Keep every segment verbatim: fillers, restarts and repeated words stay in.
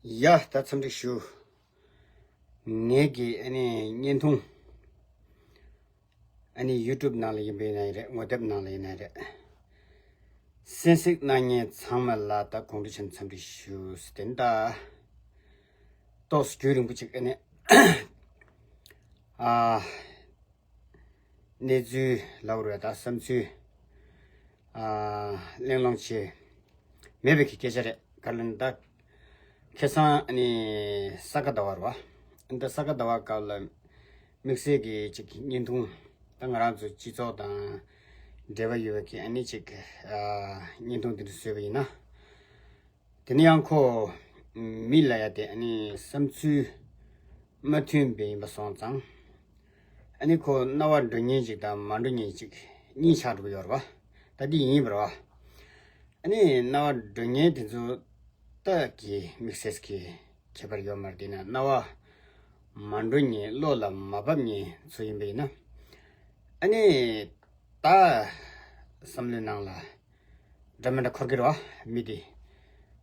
ཡ་ད་འཚམས་འདྲི་ཞུ། ངེད་ཀྱི་ཨ་ནི་བརྙན་ཐུང་། ཨ་ནི་ཡུ་ཊུབ་ནང་ལ་ཡིན་པ་ཡིན་ན་རེད། ངོ་དེབ་ནང་ལ་ཡིན་ན་རེད། གསན་གཟིགས་གནང་མཁན་ཚང་མ་ལ་ད་དགོང་དྲོ་ཆེན་འཚམས་འདྲི་ཞུ་ཟེར་དེ་འདྲ། ཏོག་ཙམ་རྒྱུན་རིང་པོ་ཅིག་ཨ་ནི་ཨ། གནས་ཚུལ་ལབ་རེད། ད་བསམ་ཚུལ་ཨ་གླེང་སློང་བྱེད་མེད་པའི་གི་སྐད་ཆ་རེད། ག་ལ་ད་ཁ་སང་ཨ་ནི་ས་ག་ཟླ་བ་རེད་བ། ད་ས་ག་ཟླ་བ་སྐབས་ལ་དམིགས་བསལ་གྱི་ཅིག་བརྙན་ཐུང་། ད་ང་རང་ཚོ་སྤྱི་ཚོགས་དང་འབྲེལ་བ་ཡོད་པའི་གི་ཨ་ནི་ཅིག་ཨ་བརྙན་ཐུང་དེ་འདྲ་བཟོས་པ་ཡིན་ན། དེ་ནས་ཡང་ཁོ་མི་ལ་ཡ་དེ་ཨ་ནི་བསམ་ཚུལ་མ་མཐུན་པ་ཡིན་པ་སོང་ཙང་། ཨ་ནི་ཁོ་རྣ་བ་འགྲོ་མཁན་ཅིག་དང་མ་འགྲོ་མཁན་ཅིག་གཉིས་ཆགས་འགྲོ་གི་ཡོད་རེད་བ། ད་འདི་ཡིན་པ་རེད་བ། ཨ་ནི་རྣ་བ་འགྲོ་མཁན་དེ་ཚོ་ད་གི་དམིགས་བསལ་གྱི་ཁྱད་པར་ཡོད་མ་རེད། དེ་ན་རྣ་བ་མ་འགྲོ་མཁན་བློ་ལ་མ་བབས་མཁན་ཚོ་ཡིན་པ་ཡིན་ན། ཨ་ནི་ད་བསམ་བློའི་ནང་ལ་འདྲ་མི་འདྲ་འཁོར་གི་རེད་བ། མི་དེ་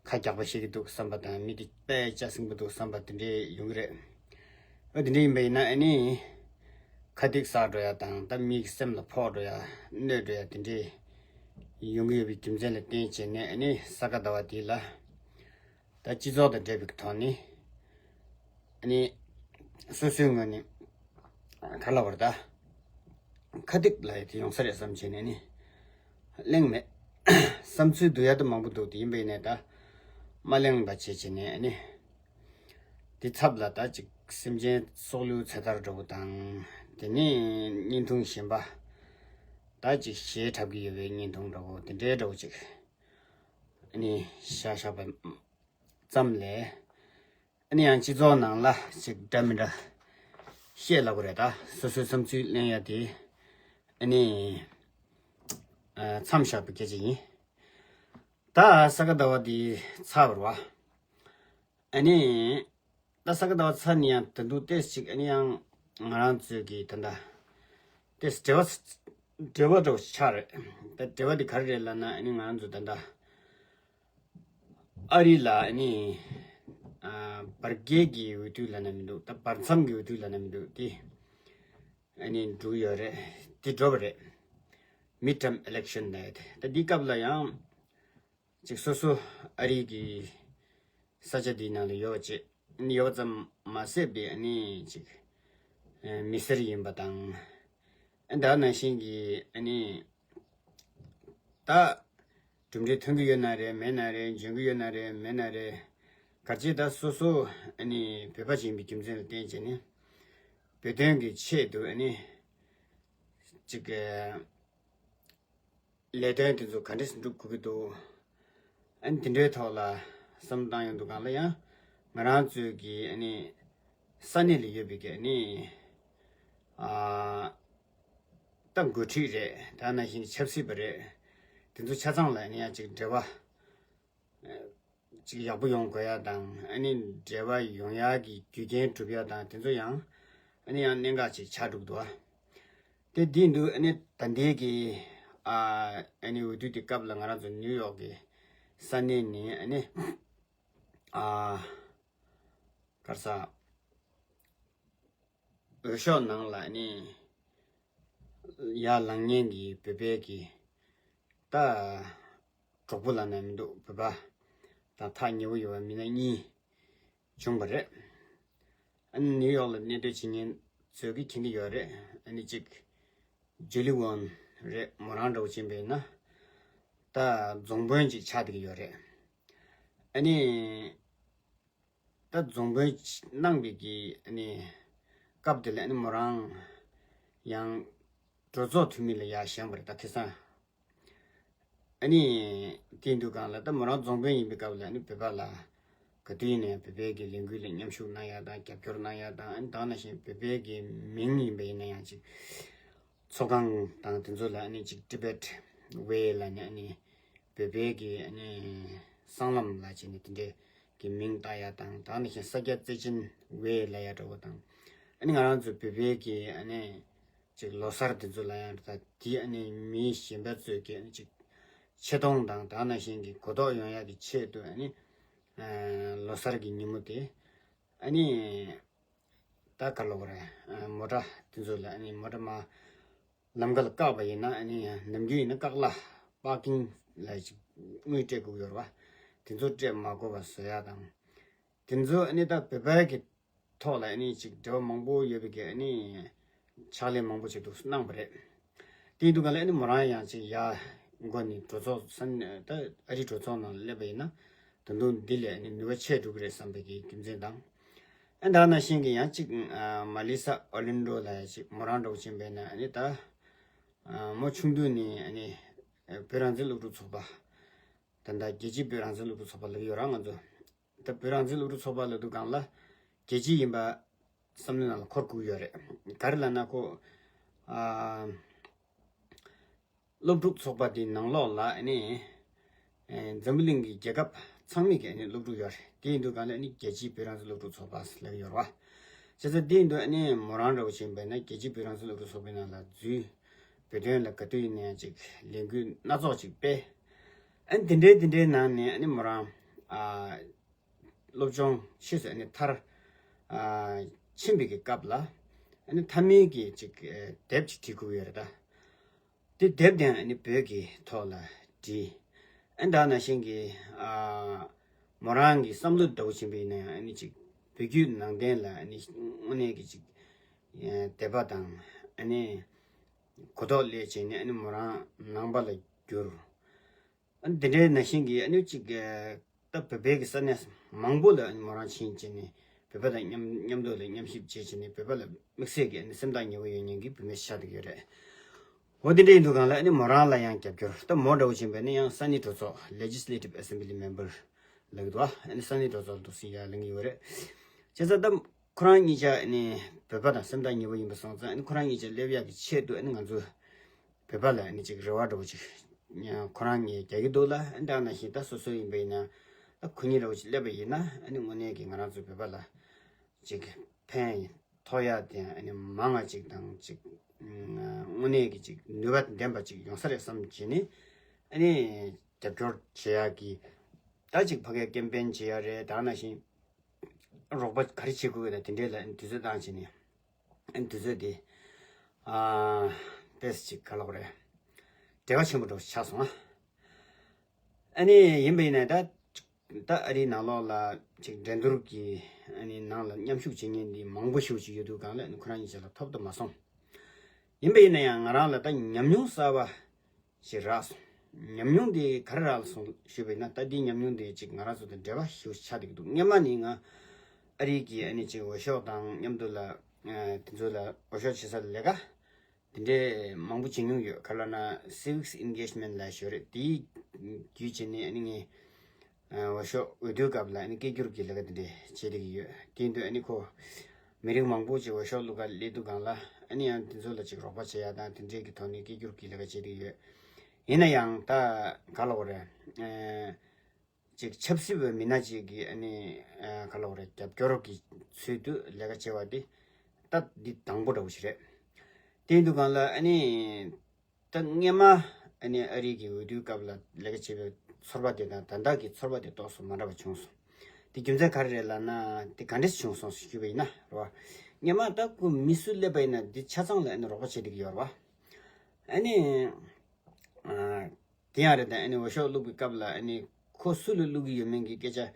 ཁ་རྒྱག་པ་ཤེས་ཀྱི་འདུག་བསམ་པ་དང་། མི་དེ་དཔེ་ལྕགས་སྲིན་པོ་འདུག་བསམ་པ་དེ་འདྲའི་ཡོང་གི་རེད། ཨ་དེ་འདྲ་ཡིན་པ་ཡིན་ན་ཨ་ནི་ཁ་ཏིག་ཟ་འགྲོ་ཡ་དང་། ད་མིའི་སེམས་ལ་ཕོག་འགྲོ་ཡ་གནོད་འགྲོ་ཡ་དེ་འདྲའི་ཡོང་གི་ཡོད་པའི་རྒྱུ་མཚན་ལ་བརྟེན་བྱས་ནས། ཨ་ནི་ས་ག་ཟླ་བ་དེ་ལ་ད་སྤྱི་ཚོགས་དང་འབྲེལ་བའི་ཐོག་ནས་ཨ་ནི་སོ་སོའི་ངོས་ནས་ག་ལབ་དགོས་རེད། ད་ཁ་ཏིག་ལབ་ཡ་དེ་ཡོང་ས་རེད་བསམ་བྱས་ནས་ནི་གླེང་མེད། བསམ་ཚུལ་བསྡུ་ཡ་དེ་མང་པོ་འདུག་དེ་ཡིན་པ་ཡིན་ནའི་ད་མ་གླེང་བ་བྱས་བྱས་ནས་ཨ་ནི་དེ་ཚབ་ལ་ད་ཅིག་སེམས་ཅན་སྲོག་བླུའི་ཚེ་ཐར་འདྲ་བོ་དང་། དེ་ནས་བརྙན་ཐུང་གཞན་པ་ད་ཅིག་གཞས་འཁྲབ་ཀྱི་ཡོད་པའི་བརྙན་ཐུང་འདྲ་བོ་དེ་འདྲའི་འདྲ་བོ་ཅིག་ཨ་ནི་བཞག་བཞག་པ་ཙམ་ལས། ཨ་ནི་ཡང་སྤྱི་ཚོགས་ནང་ལ་ཅིག་འདྲ་མི་འདྲ་བཤད་ལབ་དགོས་རེད། ད་སོ་སོའི་བསམ་ཚུལ་གླེང་ཡ་དེ་ཨ་ནི་ཨ་མཚམས་བཞག་པའི་སྐད་ཆ་ཡིན། ད་ས་ག་ཟླ་བ་འདི་ཚར་བ་རེད་བ། ཨ་ནི་ད་ས་ག་ཟླ་བ་ཚར་ནས་ཡང་ད་དུང་ཏོག་ཙམ་ཅིག་ཨ་ནི་ཡང་ང་རང་ཚོའི་གི་ད་ལྟ་ཏོག་ཙམ་འབྲེལ་བ་འབྲེལ་བ་འདྲ་བོ་ཆགས་རེད། ད་འབྲེལ་བ་འདི་ག་རེ་རེད་ལབ་ན། ཨ་ནི་ང་རང་ཚོ་ད་ལྟ་ཨ་རི་ལ་ཨ་ནི་ཨ་བར་བརྒལ་གྱི་འོས་བསྡུ་ལབ་ན་མི་འདུག་ད་བར་མཚམས་ཀྱི་འོས་བསྡུ་ལབ་ན་མི་འདུག་དེ་ཨ་ནི་འགྲོ་གི་ཡོད་རེད། དེ་འགྲོ་བ་རེད། Midterm election ལབ་ཡ་དེ། ད་འདི་སྐབས་ལ་ཡང་ཅིག་སོ་སོ་ཨ་རི་གི་ས་ཆ་འདིའི་ནང་ལ་ཡོད་པ་བྱས། ཨ་ནི་ཡོད་པ་ཙམ་མ་ཟད་པའི་ཨ་ནི་ཅིག་ཨ་མི་སེར་ཡིན་པ་དང་། ཨ་ད་ནང་བཞིན་གྱི་ཨ་ནི་ད་གྲུབ་འབྲས་ཐོན་གྱི་ཡོད་ན་རེད། མེད་ན་རེད། འཇོན་གྱི་ཡོད་ན་རེད། མེད་ན་རེད། གལ་སྲིད་ད་སོ་སོ་ཨ་ནི་བོད་པ་ཞིག་ཡིན་པའི་རྒྱུ་མཚན་ལ་བརྟེན་བྱས་ནས་བོད་དོན་གྱི་ཆེད་དུ་ཨ་ནི་ཅིག་ཨ་ལས་དོན་དེ་ཚོ་ག་འདྲས་སྒྲུབ་དགོས་ཀྱི་འདུག་ཨ་ནི་དེ་འདྲའི་ཐོག་ལ་བསམ་བློ་བཏང་ཡོང་དུས་སྒང་ལ་ཡང་ང་རང་ཚོའི་གི་ཨ་ནི་ས་གནས་ལ་ཡོད་པའི་གི་ཨ་ནི་ཨ་ད་འགོ་ཁྲིད་རེད། ད་ནང་བཞིན་ཆབ་སྲིད་པ་རེད། དེ་ཚོ་ཆ་ཚང་ལ་ཨ་ནི་ཡང་ཅིག་འབྲེལ་བ་ཅིག་ཡག་པོ་ཡོང་དགོས་ཡ་དང་། ཨ་ནི་འབྲེལ་བ་ཡོང་ཡ་གི་རྒྱུ་རྐྱེན་སྒྲུབ་ཡ་དང་དེ་ཚོ་ཡང་ཨ་ནི་ཡང་གནད་འགག་ཅིག་ཆགས་འགྲོ་གི་འདུག་ཨ། དེ་འདི་འདུག་ཨ་ནི་ད་ལྟའི་གི་ཨ་ཨ་ནི་འོས་བསྡུ་དེ་སྐབས་ལ་ང་རང་ཚོ་ནིའུ་ཡོག་གི་ས་གནས་ནས་ཨ་ནི་ཨ་ག་རེ་ཟ། འོས་ཤོག་ནང་ལ་ནི་ཡར་ལངས་མཁན་གྱི་བོད་པའི་གི་ད་གྲོགས་པོ་ལབ་ན་མི་འདུག་བོད་པ་དང་ཐག་ཉེ་བོ་ཡོད་པ་མི་སྣ་གཉིས་བྱུང་བ་རེད། ཨ་ནི་ནིའུ་ཡོག་ལ་གནས་སྡོད་བྱེད་མཁན་ཚོས་གི་མཁྱེན་གི་ཡོད་རེད། ཨ་ནི་གཅིག་ཇུ་ལི་ཝོན་རེད། མོ་རང་འདྲ་བོ་ཅིག་ཡིན་པ་ཡིན་ན་ད་རྫོང་དཔོན་ཅིག་ཆགས་བསྡད་ཀྱི་ཡོད་རེད། ཨ་ནི་ད་རྫོང་དཔོན་གནང་བའི་གི་ཨ་ནི་སྐབས་དེ་ལ་ཨ་ནི་མོ་རང་ཡང་གྲོས་ཚོགས་འཐུས་མི་ལ་ཡར་བཞེངས་པ་རེད། ད་ཁ་སང་ཨ་ནི་དེ་འདུག་སྒང་ལ་ད་མོ་རང་རྫོང་དཔོན་ཡིན་པའི་སྐབས་ལ་ཨ་ནི་བོད་པ་ལ་ག་དུས་ཡིན་ནའང་བོད་པའི་གི་ལས་འགུལ་ལ་མཉམ་ཞུགས་གནང་ཡ་དང་རྒྱབ་སྐྱོར་གནང་ཡ་དང་། ཨ་ནི་ད་ནང་བཞིན་བོད་པའི་གི་མིང་ཡིན་པ་ཡིན་ན་ཡང་ཅིག་ཚོགས་ཁང་དང་དེ་ཚོ་ལ་ཨ་ནི་ཅིག་Tibet Way ལབ་ནས་ཨ་ནི་བོད་པའི་གི་ཨ་ནི་སྲང་ལམ་ལབ་བྱས་ནས་དེ་འདྲའི་གི་མིང་བཏགས་ཡ་དང་། ད་ནང་བཞིན་ས་སྐྱ་བརྩེ་ཆེན་Way ལབ་ཡ་འདྲ་བོ་དང་། ཨ་ནི་ང་རང་ཚོ་བོད་པའི་གི་ཨ་ནི་ཅིག་ལོ་གསར་དེ་ཚོ་ལ་ཡང་ད་དེ་ཨ་ནི་མི་གཞན་པ་ཚོས་ཀྱི་ཨ་ནི་ཅིག་ཆེ་མཐོང་དང་ད་ནང་བཞིན་གྱི་གོ་རྟོགས་ཡོང་ཡག་གི་ཆེད་དུ་ཨ་ནི་ ལོ་གསར་གྱི་ཉིན་མོ་དེ། ཨ་ནི་ད་ག་ལོག་རེད། མོ་ཊ་དེ་ཚོ་ལ་ཨ་ནི་མོ་ཊ་མ་ལམ་ཁ་ལ་བཀག་པ་ཡིན་ན། ཨ་ནི་ནམ་རྒྱུན་ཡིན་ན་བཀག་ལ་པར་ཀིང་ལ་ཅིག་དངུལ་སྤྲད་དགོས་ཡོད་རེད་བ། དེ་ཚོ་སྤྲད་མ་དགོས་པ་བཟོ་ཡ་དང་། དེ་ཚོ་ཨ་ནི་ད་བོད་པའི་གི་ཐོག་ལ་ཨ་ནི་ཅིག་འབྲེལ་བ་མང་པོ་ཡོད་པའི་གི་ཨ་ནི་ཕྱག་ལས་མང་པོ་ཅིག་འདུག་གནང་བ་རེད། དེ་ཡིན་དུས་ག་ལ་ཨ་ནི་མོ་རང་ཡང་ཅིག་ཡར་འགོ་ནས་གྲོས་ཚོགས་ས་གནས་ད་ཨ་རིའི་གྲོས་ཚོགས་ནང་སླེབས་པ་ཡིན་ན། ད་དུང་འདི་ལས་ཨ་ནི་ནུས་པ་ཆེ་འགྲོ་གི་རེད་བསམ་པའི་གི་རྒྱུ་མཚན་དང་། ཨ་ད་ནང་བཞིན་གི་ཡང་ཅིག་མ་ལི་ས་ཨོ་ལན་ཌོ་ལ་ཡང་ཅིག་མོ་རང་འདྲ་བོ་ཅིག་ཡིན་པས་ན། ཨ་ནི་ད་མོ་ཆུང་དུས་ནས་ཨ་ནི་བོད་རང་བཙན་སློབ་ཕྲུག་ཚོགས་པ། ད་ལྟ་རྒྱལ་སྤྱིའི་བོད་རང་བཙན་སློབ་ཕྲུག་ཚོགས་པ་ལབ་ཀྱི་ཡོད་ར། ང་ཚོ་ད་བོད་རང་བཙན་སློབ་ཕྲུག་ཚོགས་པ་ལབ་དུས་སྒང་ལ་རྒྱལ་སྤྱི་ཡིན་པ་བསམ་བློའི་ནང་ལ་འཁོར་དགོས་ཡོད་རེད། ག་རེ་ལབ་ན་ཁོ་ཨ་སློབ་ཕྲུག་ཚོགས་པ་དེའི་ནང་ལོགས་ལ་ཨ་ནི་ཨེ་འཛམ་བུ་གླིང་གི་རྒྱལ་ཁབ་ཚང་མས་ཀྱི་ཨ་ནི་སློབ་ཕྲུག་ཡོད་རེད། དེ་ཡིན་དུས་སྒང་ལ་ཨ་ནི་རྒྱལ་སྤྱིའི་བོད་རང་བཙན་སློབ་ཕྲུག་ཚོགས་པ་ལབ་ཀྱི་ཡོད་རེད་བ། བྱས་ཙང་དེ་ཡིན་དུས་ཨ་ནི་མོ་རང་འདྲ་བོ་ཅིག་ཡིན་པས་ན་རྒྱལ་སྤྱིའི་བོད་རང་བཙན་སློབ་ཕྲུག་ཚོགས་པའི་ནང་ལ་འཛུལ། བོད་དོན་ལ་ག་དུས་ཡིན་ན་ཡང་ཅིག་ལས་འགུལ་སྣ་ཚོགས་ཅིག་སྤེལ། ཨ་ནི་དེ་འདྲའི་དེ་འདྲའི་ནང་ནས་ཨ་ནི་མོ་རང་ཨ་སློབ་སྦྱོང་ཕྱིས་སུ་ཨ་ནི་མཐར་ཨ་ཕྱིན་པའི་གི་སྐབས་ལ་ཨ་ནི་མཐའ་མའི་གི་ཅིག་ཨ་དེབ་ཅིག་བྲིས་དགོས་ཡོད་རེད་ད། དེ་དེབ་དེ་ཨ་ནི་བོད་ཀྱི་ཐོག་ལ་བྲིས། ཨ་ནི་ད་ནང་བཞིན་གྱི་ཨ་མོ་རང་གི་བསམ་བློ་འདྲ་བོ་ཅིག་ཡིན་པས་ན་ཡང་ཨ་ནི་ཅིག་བོད་བརྒྱུད་ནང་བསྟན་ལ་ཨ་ནི་དངོས་གནས་ཀྱི་ཅིག་ཨ་དད་པ་དང་ཨ་ནི་གོ་རྟོགས་སླེབས་བྱས་ནས་ཨ་ནི་མོ་རང་ནང་པ་ལ་གྱུར། ཨ་ནི་དེ་འདྲའི་ནང་བཞིན་གྱི་ཨ་ནི་ཅིག་ཨ་ད་བོད་པའི་གི་ས་གནས་མང་པོ་ལ་ཨ་ནི་མོ་རང་ཕྱིན་བྱས་ནས་བོད་པ་དང་མཉམ་མཉམ་དུ་ལ་མཉམ་ཞིབ་བྱས་བྱས་ནས་བོད་པ་ལ་དམིགས་བསལ་གྱི་ཨ་ནི་སེམས་ཐག་ཉེ་བོ་ཡོད་མཁན་གྱི་བུད་མེད་ཆགས་བསྡད་ཀྱི་ཡོད་རེད། འོ་དེ་འདྲ་ཡིན་དུས་སྒང་ལ་ཨ་ནི་མོ་རང་ལ་ཡང་རྒྱབ་སྐྱོར། ད་མོ་འདྲ་བོ་ཅིག་ཡིན་པས་ན་ཡང་ས་གནས་གྲོས་ཚོགས་Legislative Assembly Member་ལབ་ཀྱི་འདུག་ཨ་ནི་ས་གནས་གྲོས་ཚོགས་འདུག་སེ་ཡར་ལེན་གྱི་ཡོད་རེད། བྱས་ཙང་ད་ཁོ་རང་གཉིས་ཆ་ཨ་ནི་བོད་པ་དང་སེམས་ཐག་ཉེ་བོ་ཡིན་པ་སོང་ཙང་། ཨ་ནི་ཁོ་རང་གཉིས་ཆ་སླེབས་ཡག་གི་ཆེད་དུ་ཨ་ནི་ང་ཚོ་བོད་པ་ལ་ཨ་ནི་ཅིག་རེ་བ་འདྲ་བོ་ཅིག་ཁོ་རང་གཉིས་རྒྱག་གི་འདུག་ལ། ཨ་ནི་ད་ནང་བཞིན་ད་སོ་སོ་ཡིན་པ་ཡིན་ན་ད་ཁོ་གཉིས་འདྲ་བོ་ཅིག་སླེབས་པ་ཡིན་ན་ཨ་ནི་དངོས་གནས་ཀྱི་ང་རང་ཚོ་བོད་པ་ལ་ཅིག་ཕན་ཐོགས་ཡག་དེ་ཨ་ནི་མང་བ་ཅིག་དང་ཅིག་དངོས་གནས་ཀྱི་ཅིག་ནུས་པ་ལྡན་པ་ཅིག་ཡོང་ས་རེད་བསམ་བྱས་ནས། ཨ་ནི་རྒྱབ་སྐྱོར་བྱེད་ཡག་གི་ད་ཅིག་ཕ་གིར་ཀེམ་པེན་བྱེད་ཡག་རེད། ད་ནང་བཞིན་རོགས་པ་ག་རེ་བྱེད་དགོས་ཡོད་ན་དེ་འདྲས་ལ་ཨ་ནི་དུས་ཚོད་བཏང་བྱས་ནས། ཨ་ནི་དུས་ཚོད་དེ་ཨ་དཔེ་ཅིག་ག་ལབ་དགོས་རེད། བྲེལ་བ་ཆེན་པོ་འདྲ་བོ་ཆགས་སོང་ཨ། ཨ་ནི་ཡིན་པ་ཡིན་ན་ད་ད་ཨ་རིའི་ནང་ལོགས་ལ་ཅིག་འགྲན་བསྡུར་གྱི་ཨ་ནི་ནང་ལ་མཉམ་ཞུགས་བྱེད་མཁན་འདི་མང་པོ་ཞེ་པོ་ཅིག་ཡོད་དུས་སྒང་ལ་ཨ་ནི་ཁོ་རང་གཉིས་ཆ་ལ་ཐོབ་ཏུ་མ་སོང་། ཡིན་པ་ཡིན་ན་ཡང་ང་རང་ལ་ད་ཉམས་མྱོང་གསར་པ་ཞིག་རག་སོང་། ཉམས་མྱོང་དེ་ག་རེ་རག་སོང་ཞུས་པ་ཡིན་ན། ད་འདི་ཉམས་མྱོང་དེ་ཅིག་ང་རང་ཚོ་དང་འབྲེལ་བ་ཞེ་པོ་ཆགས་བསྡད་ཀྱི་འདུག་སྔོན་མ་ནས་ང་ཨ་རི་གི་ཨ་ནི་ཅིག་འོས་ཤོག་དང་མཉམ་དུ་ལ་ཨ་དེ་ཚོ་ལ་འོས་ཤོག་བྱེད་ས་ལ་ལས་ཀ་དེ་འདྲས་མང་པོ་བྱེད་མྱོང་ཡོད། ག་ལབ་ན་civics engagement་ལབ་ཞོར་རེད། དེའི་བརྒྱུད་བྱས་ནས་ཨ་ནི་ངས་ཨ་འོས་ཤོག་འོས་བསྡུའི་སྐབས་ལ་ཨ་ནི་སྐད་སྒྱུར་གྱི་ལས་ཀ་དེ་འདྲས་བྱེད་བསྡད་ཀྱི་ཡོད། དེ་ཡིན་དུས་ཨ་ནི་ཁོ་མི་རིགས་མང་པོ་ཅིག་འོས་ཤོག་བླུག་ག་སླེབས་དུས་སྒང་ལ་ཨ་ནི་ཡང་དེ་ཚོ་ལ་ཅིག་རོགས་པ་བྱེད་ཡ་དང་དེ་འདྲས་ཀྱི་ཐོག་ནས་སྐད་སྒྱུར་གྱི་ལས་ཀ་བྱེད་བསྡད་ཀྱི་ཡོད། ཡིན་ན་ཡང་ད་ག་ལབ་དགོས་རེད། ཨ་ཅིག་ཆབ་སྲིད་པའི་མི་སྣ་ཅིག་གིས་ཨ་ནི་ཨ་ག་ལབ་དགོས་རེད། རྒྱབ་སྐྱོར་གྱི་ཚུལ་དུ་ལས་ཀ་བྱེད་པ་དེ་ད་འདི་དང་པོ་འདྲ་བོ་ཞིག་རེད། དེ་ཡིན་དུས་སྒང་ལ་ཨ་ནི་ད་སྔོན་མ་ཨ་ནི་ཨ་རི་གི་འོས་བསྡུའི་སྐབས་ལ་ལས་ཀ་བྱེད་པའི་ཚོར་བ་དེ་དང་ད་ལྟ་གི་ཚོར་བ་དེ་ཏོག་ཙམ་མ་འདྲ་བ་བྱུང་སོང་། དེ་རྒྱུ་མཚན་ག་རེ་རེད་ལབ་ན། དེ་ག་འདྲས་བྱུང་སོང་ཞུས་པ་ཡིན་ན་རེད་བ། སྔོན་མ་ད་ཁོ་མི་སུ་སླེབས་པ་ཡིན་ན་འདི་ཆ་ཚང་ལ་ཨ་ནི་རོགས་པ་བྱེད་བསྡད་ཀྱི་ཡོད་རེད་བ། ཨ་ནི་ཨ་དེ་ཡང་རེད། ད་ཨ་ནི་འོས་ཤོག་བླུགས་པའི་སྐབས་ལ་ཨ་ནི་ཁོ་སུ་ལ་བླུགས་ཀྱི་ཡོད་མེད་ཀྱི་སྐད་ཆ་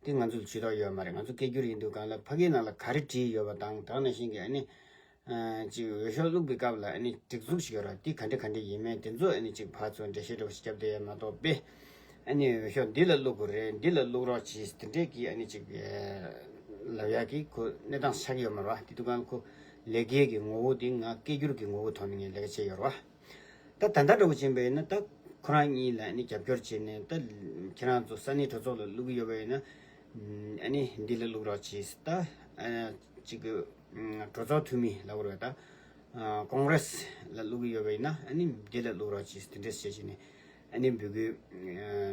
དེ་ང་ཚོ་ལ་ཇུས་གཏོགས་ཡོད་མ་རེད། ང་ཚོ་སྐད་སྒྱུར་ཡིན་དུས་སྒང་ལ་ཕ་གིའི་ནང་ལ་ག་རེ་བྲིས་ཡོད་པ་དང་། ད་ག་ནང་བཞིན་གྱི་ཨ་ནི་ཨ་ཅིག་འོས་ཤོག་བླུགས་པའི་སྐབས་ལ་ཨ་ནི་སྒྲིག་འཛུགས་ཤིག་ཡོད་རེད། དེ་ག་འདྲ་ག་འདྲ་ཡིན་མིན་དེ་ཚོ་ཨ་ནི་ཅིག་ཕར་ཚུར་འགྲེལ་བཤད་འདྲ་བོ་ཞིག་བརྒྱབ་བསྡད་ཡོད་མ་གཏོགས་པས། ཨ་ནི་འོས་ཤོག་འདི་ལ་བླུག་དགོས་རེད། འདི་ལ་བླུག་རོགས་གྱིས་དེ་འདྲས་ཀྱི་ཨ་ནི་ཅིག་ལབ་ཡག་གི་ཁོ་གནས་སྟངས་ཆགས་ཀྱི་ཡོད་མ་རེད་བ། དེ་དུས་སྒང་ལ་ཁོ་ལས་ཀའི་གི་ངོ་བོ་དེ་ང་སྐད་སྒྱུར་གྱི་ངོ་བོ་ཐོག་ནས་ངས་ལས་ཀ་བྱས་ཡོད་རེད་བ། ད་ད་ལྟ་འདྲ་བོ་བྱས་པ་ཡིན་ན་ད་ཁོ་རང་གཉིས་ལ་ཨ་ནི་རྒྱབ་སྐྱོར་བྱས་ནས། ད་ཁྱེད་རང་ཚོ་ས་གནས་གྲོས་ཚོགས་ལ་བླུག་གི་ཡོད་པ་ཡིན་ན་ཨ་ནི་འདི་ལ་བླུག་རོགས་གྱིས། ད་ཨ་ཅིག་གི་གྲོས་ཚོགས་འཐུས་མི་ལབ་དགོས་རེད། ད་ཀོང་རེས་ལ་བླུག་གི་ཡོད་པ་ཡིན་ན་ཨ་ནི་འདི་ལ་བླུག་རོགས་གྱིས་དེ་འདྲས་བྱས་བྱས་ནས་ཨ་ནི་འབོད་སྐུལ་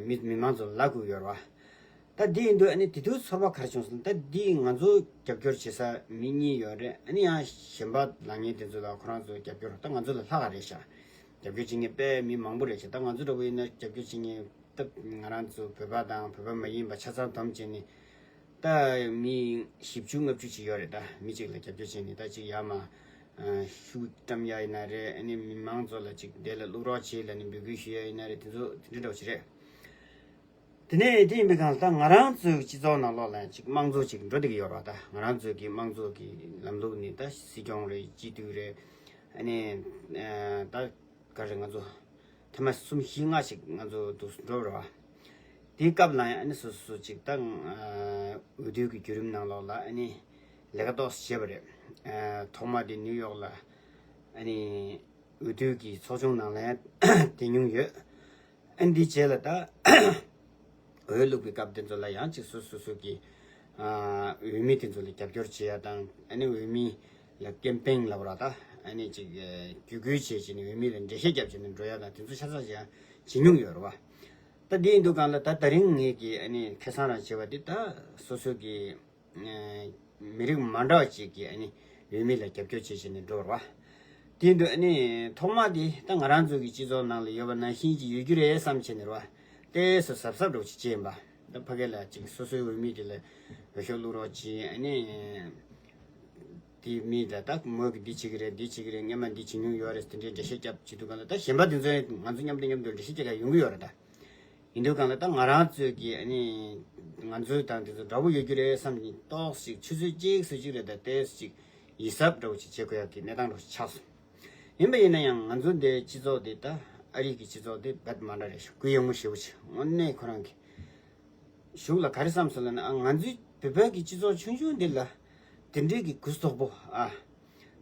མི་མི་མང་ཚོ་ལབ་དགོས་ཡོད་རེད་བ། ད་འདི་ཡིན་དུས་ཨ་ནི་དེ་དུས་ཚོར་བ་ག་རེ་བྱུང་སོང་། ད་འདི་ང་ཚོ་རྒྱབ་སྐྱོར་བྱེད་ས་མི་གཉིས་ཡོད་རེད། ཨ་ནི་ཡང་གཞན་པ་ལབ་མཁན་དེ་ཚོ་ལ་ཁོ་རང་ཚོ་རྒྱབ་སྐྱོར་ད་ང་ཚོ་ལས་ལྷག་ག་རེད་ཤག་རྒྱབ་སྐྱོར་བྱེད་མཁན་དཔེ་མི་མང་པོ་རེད་ཤག་ད་ང་ཚོ་འདྲ་བོ་ཡིན་ན་རྒྱབ་སྐྱོར་བྱེད་མཁན་ད་ ང་རང་ཚོ་བོད་པ་དང་བོད་པ་མ་ཡིན་པ་ཆ་ཚང་བསྡོམས་བྱས་ནས་ད་མི་བཞི་བཅུ་ལྔ་བཅུ་ཅིག་ཡོད་རེད། ད་མི་གཅིག་ལ་རྒྱབ་སྐྱོར་བྱས་ནས་ད་གཅིག་ཡར་མར་ཤུགས་བཀྲམ་ཡ་ཡིན་ན་རེད། ཨ་ནི་མི་མང་ཚོ་ལ་གཅིག་དེ་ལ་བླུག་རོགས་བྱེད་ལབ་ནས་འབོད་སྐུལ་ཞུ་ཡ་ཡིན་ན་རེད། དེ་ཚོ་དེ་འདྲ་འདྲ་བོ་ཅིག་རེད། དེ་ནས་དེ་ཡིན་པའི་སྒང་ལ་ད་ང་རང་ཚོའི་སྤྱི་ཚོགས་ནང་ལོགས་ལ་ཅིག་དམངས་གཙོ་ཅིག་འགྲོ་བསྡད་ཀྱི་ཡོད་རེད་བ། ད་ང་རང་ཚོའི་གི་དམངས་གཙོ་གི་ལམ་ལུགས་ནི་ད་སྲིད་སྐྱོང་རེད། སྤྱི་འཐུས་རེད། ཨ་ནི་ད་ག་རེ་ང་ཚོ་ཐ་མ་གསུམ་བཞི་ལྔ་ཞིག་ང་ཚོ་འདུག་འགྲོ་བ་རེད་བ། དེའི་སྐབས་ལ་ཡང་ཨ་ནི་སོ་སོ་ཅིག་ད་འོས་བསྡུ་གི་བརྒྱུད་རིམ་ནང་ལོགས་ལ་ཨ་ནི་ལས་ཀ་ཏོག་ཙམ་བྱས་པ་རེད། ཐོག་མ་དེ་ནིའུ་ཡོག་ལ་ཨ་ནི་འོས་བསྡུ་གི་ཚོགས་ཆུང་ནང་ལ་ཡང་བསྡད་མྱོང་ཡོད། ཨ་འདི་རྗེས་ལ་ད་འོས་བླུག་པའི་སྐབས་དེ་ཚོ་ལ་ཡང་ཅིག་སོ་སོ་སོ་གི་ཨ་འོས་མི་དེ་ཚོ་ལ་རྒྱབ་སྐྱོར་བྱེད་ཡ་དང་། ཨ་ནི་འོས་མི་ལ་ཀེམ་པེན་ལབ་ར། ད་ཨ་ནི་ཅིག་ཨ་བརྒྱུད་སྐུལ་བྱེད་བྱས་ནས་འོས་མི་ལ་འགྲེལ་བཤད་རྒྱབ་བྱས་ནས་འགྲོ་ཡ་དང་དེ་ཚོ་ཆ་ཚང་ཅིག་ཡང་བྱེད་མྱོང་ཡོད་རེད་བ། ད་འདི་ཡིན་དུས་སྒང་ལ་ད་ད་རིང་ངེད་ཀྱི་ཨ་ནི་ཁ་སང་རང་བྱས་པ་འདི་ད་སོ་སོ་གི་མི་རིགས་མ་འདྲ་བ་ཅིག་གིས་ཨ་ནི་འོས་མི་ལ་རྒྱབ་སྐྱོར་བྱེད་བྱས་ནས་འགྲོ་བ་རེད་བ། དེ་ཡིན་དུས་ཨ་ནི་ཐོག་མ་དེ་ད་ང་རང་ཚོ་གི་སྤྱི་ཚོགས་ནང་ལ་ཡོད་པ་ནང་བཞིན་ཅིག་ཡོད་རྒྱུ་རེད་བསམ་བྱས་ནས་རེད་བ། ཏོག་ཙམ་གཟབ་གཟབ་འདྲ་བོ་ཅིག་བྱས་ཡིན་པ། ད་ཕ་གི་ལ་ཅིག་སོ་སོའི་འོས་མི་དེ་ལ་འོས་ཤོག་བླུག་རོགས་གྱིས། ཨ་ནི་དེ་མི་ལ་ད་མོ་གིས་འདི་བྱེད་ཀྱི་རེད། འདི་བྱེད་ཀྱི་རེད། སྔོན་མ་འདི་བྱེད་མྱོང་ཡོད་རེད། དེ་འདྲའི་འགྲེལ་བཤད་རྒྱབ་བྱེད་དུས་སྒང་ལ་ད་གཞན་པ་དེ་ཚོ་ང་ཚོ་མཉམ་དུ་མཉམ་དུ་འགྲེལ་བཤད་རྒྱག་ཡ་ཡོང་གི་ཡོད་རེད་ད། ཡིན་དུས་སྒང་ལ་ད་ང་རང་ཚོས་ཀྱི་ཨ་ནི་ང་ཚོའི་དང་དེ་ཚོ་འདྲ་པོ་ཡོད་རྒྱུ་རེད་བསམ་ནས་ཏོག་ཙམ་ཆུ་ཚོད་གཅིག་ཙམ་ཅིག་རེད་ད། ཏོག་ཙམ་ཡིད་གཟབ་འདྲ་པོ་ཅིག་བྱེད་དགོས་ཡག་གི་གནས་སྟངས་འདྲ་པོ་ཅིག་ཆགས་སོང་། ཡིན་པ་ཡིན་ན་ཡང་ང་ཚོ་འདིའི་སྤྱི་ཚོགས་འདི་ད་ཨ་རི་གི་སྤྱི་ཚོགས་འདི་རྦད་མ་འདྲ་རེད་ཤག་གུ་ཡངས་པོ་ཞེ་པོ་ཅིག་དངོས་གནས་ཁོ་རང་གི་གཞུག་ལ་ག་རེ་བསམ་སོང་ལབ་ན། ཨ་ང་ཚོའི་བོད་པའི་གི་སྤྱི་ཚོགས་ཆུང་ཆུང་འདི་ལ་དེ་འདྲའི་གི་གུ་དོག་པོ། ཨ་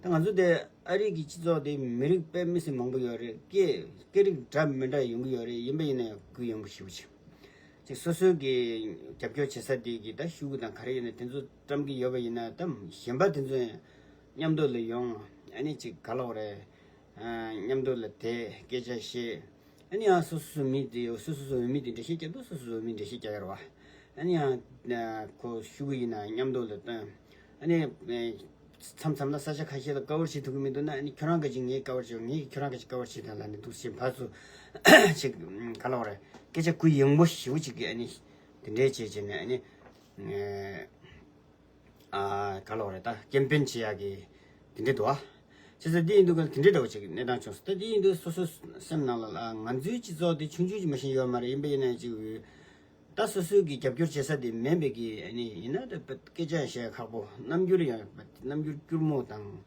ད་ང་ཚོ་དེ་ཨ་རི་གི་སྤྱི་ཚོགས་དེ་མི་རིགས་དཔེ་མི་སྲིད་མང་པོ་ཡོད་རེད། སྐད་སྐད་རིགས་འདྲ་མི་འདྲ་ཡོང་གི་ཡོད་རེད། ཡིན་པ་ཡིན་ན་ཡང་གུ་ཡངས་པོ་ཞེ་པོ་ཅིག་ཅིག་སོ་སོའི་གི་རྒྱབ་སྐྱོར་བྱེད་ས་དེ་གི་ད་ཤོག་གུ་དང་ག་རེ་ཡོད་ན་དེ་ཚོ་བཀྲམ་གི་ཡོད་པ་ཡིན་ན། ད་གཞན་པ་དེ་ཚོ་ཡང་མཉམ་དུ་ལ་ཡོང་། ཨ་ནི་ཅིག་ག་ལབ་དགོས་རེད། ཨ་མཉམ་དུ་ལ་བསྡད་སྐད་ཆ་བཤད། ཨ་ནི་ཡང་སོ་སོ་སོ་མི་དེ་སོ་སོ་སོ་འོས་མི་དེ་འགྲེལ་བཤད་རྒྱབ་དུས་སོ་སོ་སོ་འོས་མི་འགྲེལ་བཤད་རྒྱག་ཡ་རེད་བ། ཨ་ནི་ཡང་ཁོ་ཤོག་གུ་ཡིན་ན་མཉམ་དུ་ལ་བཏོན། ཨ་ནི་མཚམས་མཚམས་ལ་ས་ཆ་ཁ་ཤས་ལ་ཀ་བར་བྱེད་ཐུབ་ཀྱི་མི་འདུག་ན། ཨ་ནི་ཁྱོད་རང་ག་ཅིག་ངས་ཀ་བར་བྱེད། ངས་ཁྱོད་རང་ག་ཅིག་ཀ་བར་བྱེད་དང་ལབ་ནས་འདུག་སེ་ཕར་ཚུར་ཅིག་ག་ལབ་དགོས་རེད། སྐད་ཆ་གུ་ཡངས་པོ་ཞེ་པོ་ཅིག་གིས་ཨ་ནི་དེ་འདྲའི་བྱས་བྱས་ནས་ཨ་ནི། ཨ་ག་ལབ་དགོས་རེད། ད་ཀེམ་པེན་བྱེད་ཡག་གི་དེ་འདྲ་འདུག་ཨ། བྱས་ཙང་འདི་ཡིན་དུས་ག་དེ་འདྲ་འདྲ་བོ་ཅིག་གནས་སྟངས་བྱུང་སོང་། ད་འདི་ཡིན་དུས་སོ་སོའི་སེམས་ནང་ལ་ལ་ང་ཚོའི་སྤྱི་ཚོགས་འདི་ཆུང་ཆུང་ཅིག་མ་གཏོགས་ཡོད་མ་རེད། ཡིན་པ་ཡིན་ན་ཅིག་ད་སོ་སོའི་གི་རྒྱབ་སྐྱོར་བྱེད་ས་དེ་མིན་པའི་གི་ཨ་ནི་ཡིན་ན་ད་སྐད་ཆ་བཤད་ཁག་པོ། རྣམ་འགྱུར་ཡང་རྣམ་འགྱུར་སྐྱུར་མོ་དང་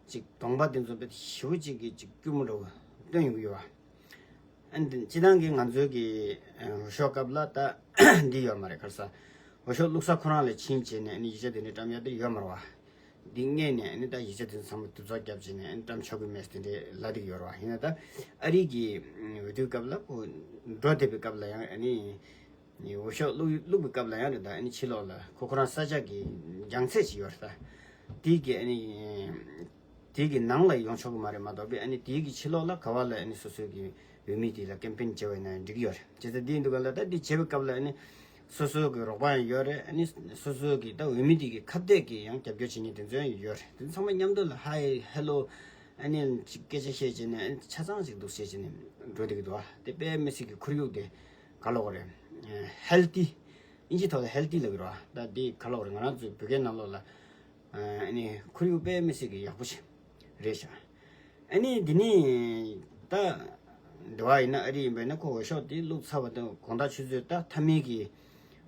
ཅིག་གདོང་པ་དེ་ཚོ་དཔེ་ཞེ་པོ་ཅིག་གི་ཅིག་སྐྱུར་མོ་འདྲ་བོ་སྟོན་ཡོང་གི་ཡོད་པ། ཨ་ནི་སྤྱིར་བཏང་གི་ང་ཚོའི་གི་འོས་ཤོག་སྐབས་ལ་ད་འདི་ཡོད་མ་རེད། ག་རེ་ཟེར། འོས་ཤོག་བླུག་ས་ཁོ་རང་ལ་ཕྱིན་བྱས་ནས་ཨ་ནི་ཡིག་ཆ་དེ་འདྲ་བཀྲམ་ཡ་དེ་ཡོད་མ་རེད་བ། འདི་སྔོན་ནས་ཨ་ནི་ད་ཡིག་ཆ་དེ་ཚོ་ཚང་མ་བསྡུ་ཚོགས་བརྒྱབ་བྱས་ནས་ཨ་ནི་བཀྲམ་ཆོག་གི་མེད་དེ་འདྲའི་ལབ་བསྡད་ཀྱི་ཡོད་རེད་བ། ཡིན་ན་ད་ཨ་རི་གི་འོས་བསྡུའི་སྐབས་ལ་ཁོ་འགྲོ་བསྡད་པའི་སྐབས་ལ་ཡང་ཨ་ནི་འོས་ཤོག་བླུག་བླུག་པའི་སྐབས་ལ་ཡང་རེད། ད་ཨ་ནི་ཕྱི་ལོགས་ལ་ཁོ་ཁོ་རང་ས་ཆ་གི་རྒྱང་ཚད་ཅིག་ཡོད་རེད། ད་དེ་གི་ཨ་ནི་དེ་གི་ནང་ལ་ཡོང་ཆོག་གི་མ་རེད། མ་གཏོགས་པའི་ཨ་ནི་དེ་གི་ཕྱི་ལོགས་ལ་ག་བ་ལ་ཨ་ནི་སོ་སོའི་གི་འོས་མི་དེ་ལ་ཀེམ་པེན་བྱས་པ་ཡིན་ན་འགྲིག་གི་ཡོད་རེད། བྱས་ཙང་དེ་ཡིན་དུས་ག་ལ་ད་འདི་བྱས་པའི་སྐབས་ལ་ཨ་ནི་སོ་སོ་གི་རོགས་པ་ཡང་ཡོད་རེད། ཨ་ནི་སོ་སོ་གི་ད་འོས་མི་དེ་གི་ཁ་གཏད་ཀྱི་ཡང་རྒྱབ་སྐྱོར་བྱེད་མཁན་དེ་ཚོ་ཡང་ཡོད་རེད། དེ་ཚང་མ་མཉམ་དུ་ལ་ཧའི་ཧེ་ལོ་ཨ་ནི་ཅིག་སྐད་ཆ་བཤད་བྱས་ནས་ཨ་ནི་ཆ་ཚང་ཅིག་འདུག་བཤད་བྱས་ནས་འགྲོ་བསྡད་ཀྱི་འདུག་ཨ། དེ་དཔེ་མི་སྲིད་ཀྱི་ཁོར་ཡུག་དེ་ག་ལབ་དགོས་རེད། ཧེལ་ཏི། ཨིན་ཇི་ཐོག་ལ་ཧེལ་ཏི་ལབ་ཀྱི་རེད་བ། ད་འདི་ག་ལབ་དགོས་རེད། ང་རང་ཚོའི་བོད་སྐད་ནང་ལོགས་ལ་ཨ་ནི་ཁོར་ཡུག་དཔེ་མི་སྲིད་ཀྱི་ཡག་པོ་ཞིག་རེད་ཤག་ཨ་ནི་འདི་ནི་ད་འདི་བ་ཡིན་ན་ཨ་རི་ཡིན་པས་ན་ཁོ་འོས་ཤོག་དེ་བླུགས་ཚར་བ་དང་དགོང་དག་ཆུ་ཚོད་ད་མཐའ་མའི་གི་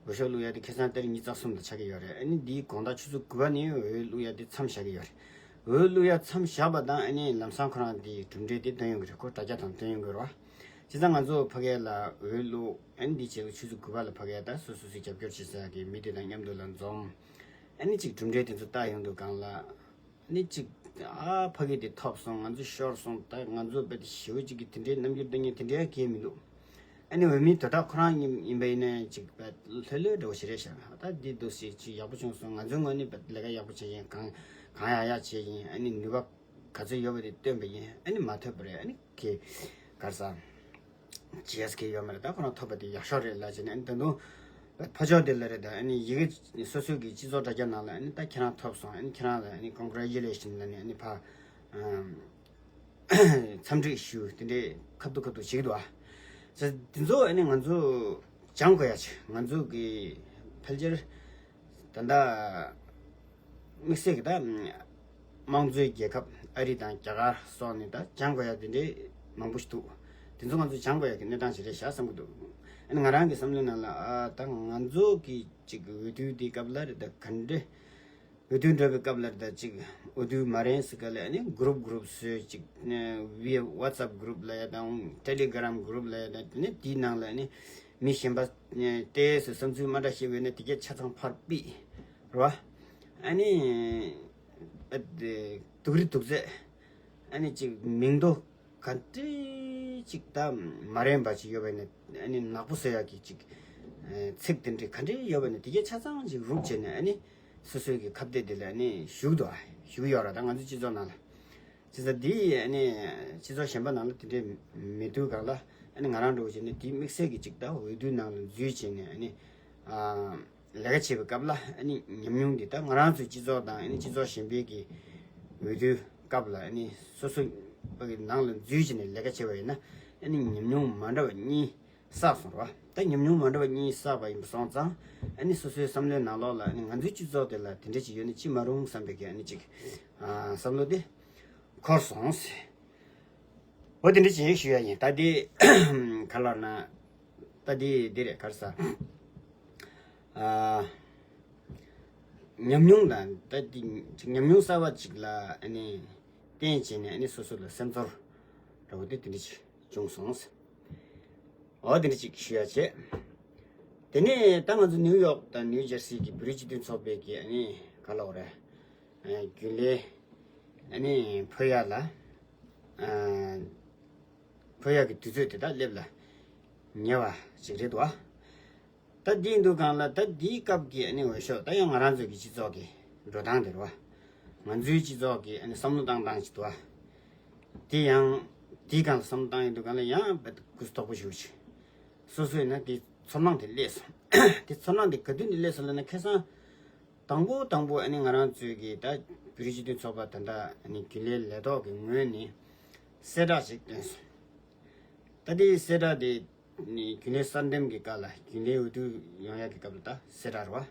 འོས་ཤོག་བླུག་ཡ་དེ་ཁ་སང་ཏ་རིག་ཉི་ཤུ་རྩ་གསུམ་ལ་ཆགས་ཀྱི་ཡོད་རེད། ཨ་ནི་འདིའི་དགོང་དག་ཆུ་ཚོད་དགུ་པ་ནས་འོས་བླུག་ཡ་དེ་མཚམས་བཞག་གི་ཡོད་རེད། འོས་བླུག་ཡ་མཚམས་བཞག་པ་དང་ཨ་ནི་ལམ་སང་ཁོ་རང་དེའི་གྲུབ་འབྲས་དེ་སྟོན་ཡོང་གི་རེད། ཁོ་དྲ་རྒྱ་དང་སྟོན་ཡོང་གི་རེད་བ། བྱས་ཙང་ང་ཚོ་ཕ་གི་ལ་འོས་བླུག་ཨ་ནི་འདི་བྱས་ཆུ་ཚོད་དགུ་པ་ལ་ཕ་གི་ད་སོ་སོ་སོའི་རྒྱབ་སྐྱོར་བྱེད་ས་གི་མི་དེ་དང་མཉམ་དུ་ལ་འཛོམས། ཨ་ནི་གཅིག་གྲུབ་འབྲས་དེ་ཚོ་ལྟ་ཡོང་དུས་སྒང་ལ། ཨ་ནི་གཅིག་ཨ་ཕ་གི་དེ་ཐོབ་སོང་། ང་ཚོ་ཤོར་སོང་། ད་ང་ཚོ་རྦད་དེ་ཞེ་པོ་ཅིག་གི་དེ་འདྲའི་རྣམ་འགྱུར་སྟོན་མཁན་དེ་འདྲའི་གང་ཡང་མི་འདུག་ཨ་ནི་འོས་མི་དོ་བདག་ཁོ་རང་ཉིད་ཡིན་པ་ཡིན་ན་ཅིག་རྦད་ལྷོད་ལྷོད་འདྲ་བོ་ཞིག་རེད་ཤག་ད་འདི་འདུག་སེ་ཅིག་ཡག་པོ་བྱུང་སོང་། ང་ཚོའི་ངོས་ནས་རྦད་ལས་ཀ་ཡག་པོ་བྱས་ཡིན། གང་གང་ཡག་ཡག་བྱས་ཡིན། ཨ་ནི་ནུས་པ་ག་ཚོད་ཡོད་པ་དེ་བཏོན་པ་ཡིན། ཨ་ནི་མ་ཐོབ་པ་རེད། ཨ་ནི་ཁེ་གར་ས་ཇི་ཨེས་ཁེ་ཡོད་མ་རེད། ད་ཁོ་རང་ཐོབ་པ་དེ་ཡག་ཤོས་རེད་ལབ་བྱས་ནས། ཨ་ནི་ད་དུང་ཕར་ཕྱོགས་དེ་ལ་རེད། ད་ཨ་ནི་ཡི་གེ་སོ་སོའི་གི་སྤྱི་ཚོགས་དྲ་རྒྱ་ནང་ལ་ཨ་ནི་ད་ཁྱེད་རང་ཐོབ་སོང་། ཨ་ནི་ཁྱེད་རང་ལ་ཨ་ནི་ཀོང་གྷ་རེ་ཅུ་ལེ་ཤན་ལབ་ནས་ཨ་ནི་ཕར་འཚམས་འདྲི་ཞུ་དེ་འདྲའི་ཁ་ཐུག་ཁ་ཐུག་བྱེད་ཀྱི་འདུག་ཨ། ཟེར་དེ་ཚོ་ཨ་ནི་ང་ཚོ་སྦྱང་དགོས་ཡ་ཆེ། ང་ཚོ་གི་ཕལ་ཆེར་ད་ལྟ་དམིགས་བསལ་གྱི་ད་དམངས་གཙོའི་རྒྱལ་ཁབ་ཨ་རི་དང་རྒྱ་གར་སོགས་ནས་ད་སྦྱང་དགོས་ཡ་དེ་འདྲའི་མང་པོ་ཞིག་འདུག་དེ་ཚོ་ང་ཚོ་སྦྱང་དགོས་ཡ་གི་གནས་སྟངས་ཤིག་རེད་ཤག་བསམ་གྱི་འདུག་ཨ་ནི་ང་རང་གི་བསམ་བློའི་ནང་ལ་ཨ་ད་ང་ཚོ་གི་ཅིག་འོས་བསྡུ་དེའི་སྐབས་ལ་རེད་ད་ག་འདྲ། འོས་བསྡུ་འགྲོ་བའི་སྐབས་ལ་ད་ཅིག་འོས་བསྡུ་མ་རན་ཟེར་ག་ལ་ཨ་ནི་གུ་རུབ་གུ་རུབ་བཟོས་ཅིག་ཨ་ཝི་ཝ་ཊི་སི་ཨེབ་གུ་རུབ་ལ་ཡ་དང་ཊེ་ལི་གྷི་རམ་གུ་རུབ་ལ་ཡ་དང་དེ་ནས་དེའི་ནང་ལ་ཨ་ནི་མི་གཞན་པ་ཨ་བལྟས་སུ་བསམ་ཚུལ་མ་འདྲ་ཤེས་པས་ན་དེ་གས་ཆ་ཚང་ཕར་ཕུད་རེད་བ། ཨ་ནི་ཨ་དེ་སྡུག་རི་སྡུག་ཚད་ཨ་ནི་ཅིག་མིང་ཐོ་ག་འདྲ་ཅིག་ད་མ་རན་པ་ཅིག་ཡོད་པ་ནི་ཨ་ནི་ནག་པོ་བཟོ་ཡག་གི་ཅིག་ཨ་ཚིག་དེ་འདྲ་ག་འདྲ་ཡོད་པ་ནི་དེ་གས་ཆ་ཚང་ཅིག་རུབ་བྱས་ནས་ཨ་ནི་སོ་སོའི་གི་ཁ་གཏད་དེ་ལ་ཨ་ནི་ཞུགས་འདུག་ཨ་ཞུགས་ཡོད་ར། ད་ང་ཚོ་སྤྱི་ཚོགས་ནང་ལ་བྱས་ཙང་འདི་ཨ་ནི་སྤྱི་ཚོགས་གཞན་པ་ནང་ལ་དེ་འདྲ་མི་འདུག་གང་ལ་ཨ་ནི་ང་རང་འགྲོ་བྱས་ནས་དེ་དམིགས་བསལ་གི་ཅིག་ད་འོས་བསྡུ་ནང་ལ་འཛུལ་བྱས་ནས་ཨ་ནི་ཨ། ལས་ཀ་བྱེད་པའི་སྐབས་ལ་ཨ་ནི་ཉམས་མྱོང་འདི་ད་ང་རང་ཚོའི་སྤྱི་ཚོགས་དང་ཨ་ནི་སྤྱི་ཚོགས་གཞན་པའི་གི་འོས་བསྡུའི་སྐབས་ལ་ཨ་ནི་སོ་སོ་བ་གི་ནང་ལ་འཛུལ་བྱས་ནས་ལས་ཀ་བྱེད་པ་ཡིན་ན་ཨ་ནི་ཉམས་མྱོང་མ་འདྲ་བ་གཉིས་བསགས་སོང་ར་བ། ད་ཉམས་མྱོང་མ་འདྲ་བ་གཉིས་བསགས་པ་ཡིན་པ་སོང་ཙང་ཨ་ནི་སོ་སོའི་བསམ་བློའི་ནང་ལོགས་ལ་ཨ་ནི་ང་ཚོའི་སྤྱི་ཚོགས་དེ་ལ་དེ་འདྲ་ཅིག་ཡོད་ན་ཅི་མ་རུང་བསམ་པའི་གི་ཨ་ནི་ཅིག་ཨ་བསམ་བློ་དེ་འཁོར་སོང་ཟེར། འོ་དེ་འདྲ་ཅིག་ཞུ་ཡ་ཡིན། ད་དེ་ག་ལ་ན་ད་དེ་དེ་རེད་ག་རེ་ཟ། ཨ། ཉམས་མྱོང་དང་ད་དེ་ཉམས་མྱོང་གསར་བ་ཅིག་ལ་ཨ་ནི་བརྟེན་བྱས་ནས་ཨ་ནི་སོ་སོ་ལ་སེམས་ཚོར་འདྲ་བོ་དེ་དེ་འདྲ་ཅིག་བྱུང་སོང་། འོ་དེ་འདྲ་ཅིག་ཞུ་ཡ་བྱས། དེ་ནས་ད་ང་ཚོ་ནིའུ་ཡོག་དང་ནིའུ་ཇར་སི་གི་བོད་རིགས་སྤྱི་མཐུན་ཚོགས་པའི་གི་ཨ་ནི་ག་ལ་འོ་རེད། རྒྱུན་ལས་ཨ་ནི་ཕོ་ཡ་ལ་ཕོ་ཡ་གི་དུས་ཚོད་དེ་དག་སླེབས་ལ་ཉེ་བ་ཞིག་རེད་དོ། ད་འདིའི་འདུག་གང་ལ་ད་འདིའི་སྐབས་ཀྱི་ཨ་ནི་འོས་ཤོག་ད་ཡང་ང་རང་ཚོའི་གི་སྤྱི་ཚོགས་ཀྱི་འགྲོ་སྟངས་དེ་རེད་བ། ང་ཚོའི་སྤྱི་ཚོགས་ཀྱི་ཨ་ནི་བསམ་བློ་བཏང་སྟངས་ཅིག་འདུག་བ། དེ་ཡང་དེའི་སྒང་ལ་བསམ་བློ་བཏང་ཡོང་དུས་སྒང་ལ་ཡང་དཔེ་གུ་སུ་དོག་པོ་ཞིག་ཅིག་སོ་སོ་ཡིན་ན་དེ་ཚོར་སྣང་དེ་སླེབས་སོང་། དེ་ཚོར་སྣང་དེ་ག་དུས་ནས་སླེབས་སོང་ལབ་ན་ཁ་སང་དང་པོ་དང་པོ་ཨ་ནི་ང་རང་ཚོའི་གི་ད་བོད་རིགས་སྤྱི་མཐུན་ཚོགས་པ་ད་ལྟ་ཨ་ནི་རྒྱུན་ལས་ལས་ཐོག་གི་ངོས་ནས་གསལ་བསྒྲགས་ཤིག་བཏོན་སོང་། ད་དེ་གསལ་བསྒྲགས་དེ་ནི་རྒྱུན་ལས་གསར་འདེམས་ཀྱི་སྐབས་ལ་རྒྱུན་ལས་འོས་བསྡུ་ཡོང་ཡག་གི་སྐབས་ལ་ད་གསལ་བསྒྲགས་རེད་བ།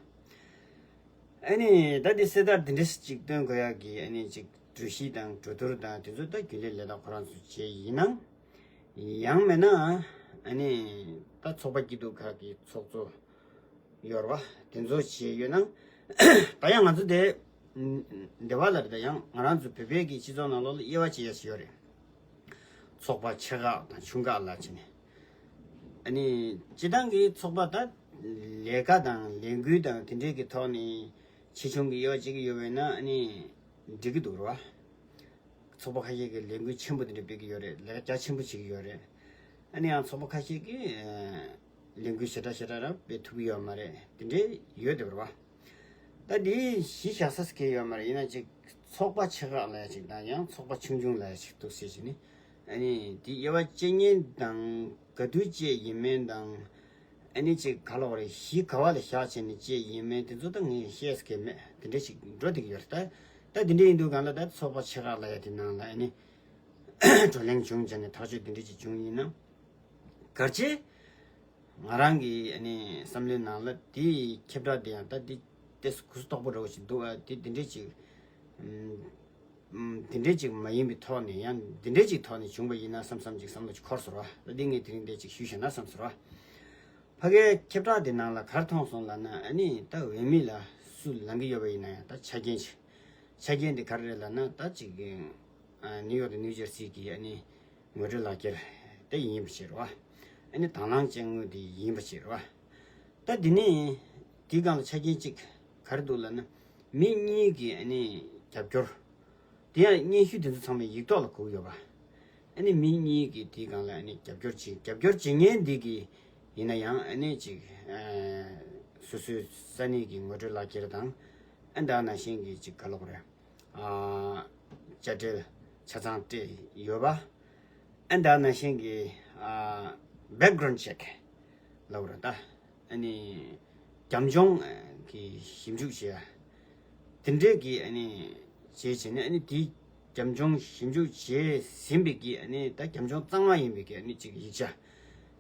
ཨ་ནི་ད་དེ་གསལ་བསྒྲགས་འདི་འདྲ་ཞིག་བཏོན་དགོས་ཡག་གི་ཨ་ནི་ཅིག་གྲོས་གཞི་དང་གྲོས་བསྡུར་དང་དེ་ཚོ་ད་རྒྱུན་ལས་ལས་ཐོག་ཁོ་རང་ཚོ་བྱས་ཡིན་ནམ། ཡང་མིན་ན་ཨ་ནི་ད་ཚོགས་པ་སྐྱིད་སྡུག་ཁག་གི་ཚོགས་གཙོ་ཡོད་རེད་བ། དེ་ཚོ་བྱས་ཡོད་ན་ད་ཡང་ང་ཚོ་དེ་འདི་བ་ལ་རེད། ད་ཡང་ང་རང་ཚོ་བོད་པའི་གི་སྤྱི་ཚོགས་ནང་ལོགས་ལ་དབྱེ་བ་ཕྱེ་ཡ་ཞིག་ཡོད་རེད། ཚོགས་པ་ཆེ་ཁག་དང་ཆུང་ཁག་ལ་བྱས་ནས་ཨ་ནི་སྤྱི་བཏང་གི་ཚོགས་པ་ད་ལས་ཀ་དང་ལས་འགུལ་དང་དེ་འདྲའི་གི་ཐོག་ནས་ཆེ་ཆུང་གི་དབྱེ་བ་ཕྱེ་གི་ཡོད་པས་ན་ཨ་ནི་འགྲིག་གི་འདུག་རེད་བ། ཚོགས་པ་ཁ་ཤས་ཀྱིས་ལས་འགུལ་ཆེན་པོ་དེ་འདྲ་སྤེལ་གྱི་ཡོད་རེད། ལས་ཀ་རྒྱ་ཆེན་པོ་བྱེད་ཀྱི་ཡོད་རེད། ཨ་ནི་ཡང་ཚོགས་པ་ཁ་ཤས་ཀྱིས་ཨ་ལས་འགུལ་ཞེ་དྲག་ཞེ་དྲག་རང་སྤེལ་ཐུབ་ཀྱི་ཡོད་མ་རེད། དེ་འདྲའི་ཡོད་དེ་རེད་བ། ད་འདི་གཞི་བཞག་ས་སུ་གང་ཡོད་མ་རེད། ཡིན་ན་ཅིག་ཚོགས་པ་ཆེ་ཁག་ལ་ཡ་ཅིག་དང་ཡང་ཚོགས་པ་ཆུང་ཆུང་ལ་ཡ་ཅིག་འདུག་ཟེར་བྱས་ནས་ཨ་ནི་འདི་དབྱེ་བ་ཕྱེ་མཁན་དང་ག་དུས་བཅས་ཡིན་མིན་དང་། ཨ་ནི་ཅིག་ག་ལ་བ་རེད། གཞི་ག་བ་ལ་བཞག་བྱས་ནས་བཅས་ཡིན་མིན་དེ་ཚོ་ད་ངས་བཤད་ས་གི་མེད། དེ་འདྲ་ཞིག་འགྲོ་བསྡད་ཀྱི་ཡོད་རེད། ད་ད་དེ་འདྲ་ཡིན་དུས་གང་ལ་ད་ཚོགས་པ་ཆེ་ཁག་ལ་ཡ་དེ་ནང་ལ་ཨ་ནི་བགྲོ་གླེང་བྱུང་བྱས་ནས་ཐག་གཅོད་དེ་འདྲ་ཅིག་བྱུང་ཡིན་ན། གལ་ཆེ་ང་རང་གི་ཨ་ནི་བསམ་བློའི་ནང་ལ་དེའི་ཁྱབ་བསྒྲགས་དེ་ཡང་ད་དེ་ཏོག་ཙམ་གུ་སུ་དོག་པོ་འདྲ་བོ་ཞིག་འདུག་ཨ། དེ་དེ་འདྲ་ཅིག་ཨམ། དེ་འདྲའི་ཅིག་མ་ཡིན་པའི་ཐོག་ནས་ཡང་འདི་འདྲའི་ཅིག་ཐོག་ནས་བྱུང་བ་ཡིན་ན་བསམ་བསམ་ཅིག་བསམ་བློ་ཅིག་འཁོར་སོང་བ། ད་འདི་ངས་དེ་རིང་འདི་ཅིག་ཞུས་བཞག་ན་བསམ་སོང་བ། ཕ་གའི་ཁྱབ་བསྒྲགས་དེ་ནང་ལ་ག་རེ་མཐོང་སོང་ལབ་ན་ཨ་ནི་ད་འོས་མི་ལ་སུ་ལངས་ཀྱི་ཡོད་པ་ཡིན་ན་ཡང་ད་ཆ་རྐྱེན་ཅིག་ཆ་རྐྱེན་དེ་ག་རེ་རེད་ལབ་ན་ད་ཅིག་ཨ་ནིའུ་ཡོག་དང་ནིའུ་ཇར་སི་གི་ཨ་ནི་ངོ་སྤྲོད་ལག་འཁྱེར་དེ་ཡིན་པ་ཞིག་རེད་བ། ཨ་ནི་དང་བླངས་ཅན་དངོས་དེ་ཡིན་པ་ཞིག་རེད་བ། ད་འདི་ནི་དེའི་སྒང་ལ་ཆ་རྐྱེན་གཅིག་ག་རེ་འདུག་ལབ་ན། མི་གཉིས་ཀྱི་ཨ་ནི་རྒྱབ་སྐྱོར། དེ་ཡང་སྙན་ཞུ་དེ་ཚོ་ཚང་མ་ཡིག་ཐོག་ལ་གོ་གི་ཡོད་པ། ཨ་ནི་མི་གཉིས་ཀྱི་དེའི་སྒང་ལ་ཨ་ནི་རྒྱབ་སྐྱོར་བྱེད། རྒྱབ་སྐྱོར་བྱེད་མཁན་འདི་གི་ཡིན་ན་ཡང་ཨ་ནི་ཅིག་ཨ་སོ་སོའི་ས་གནས་ཀྱི་ངོ་སྤྲོད་ལག་འཁྱེར་དང་། ཨ་ད་ནང་བཞིན་གྱི་ཅིག་ག་ལབ་དགོས་རེད། ཨ་དཔྱ་ཁྲལ་ཆ་ཚང་སྤྲད་ཡོད་པ། ཨ་ད་ནང་བཞིན་གྱི་ཨ་བེག་གྷ་རོན་ཌི་ཅེག་ལབ་དགོས་རེད་ད། ཨ་ནི་རྒྱབ་ལྗོངས་ཀྱི་ཞིབ་འཇུག་བྱས། དེ་འདྲས་ཀྱི་ཨ་ནི་བྱས་བྱས་ནས་ཨ་ནི་དེའི་རྒྱབ་ལྗོངས་ཞིབ་འཇུག་བྱས་ཟིན་པའི་གི་ཨ་ནི་ད་རྒྱབ་ལྗོངས་གཙང་མ་ཡིན་པའི་གི་ཨ་ནི་ཅིག་ཡིག་ཆ་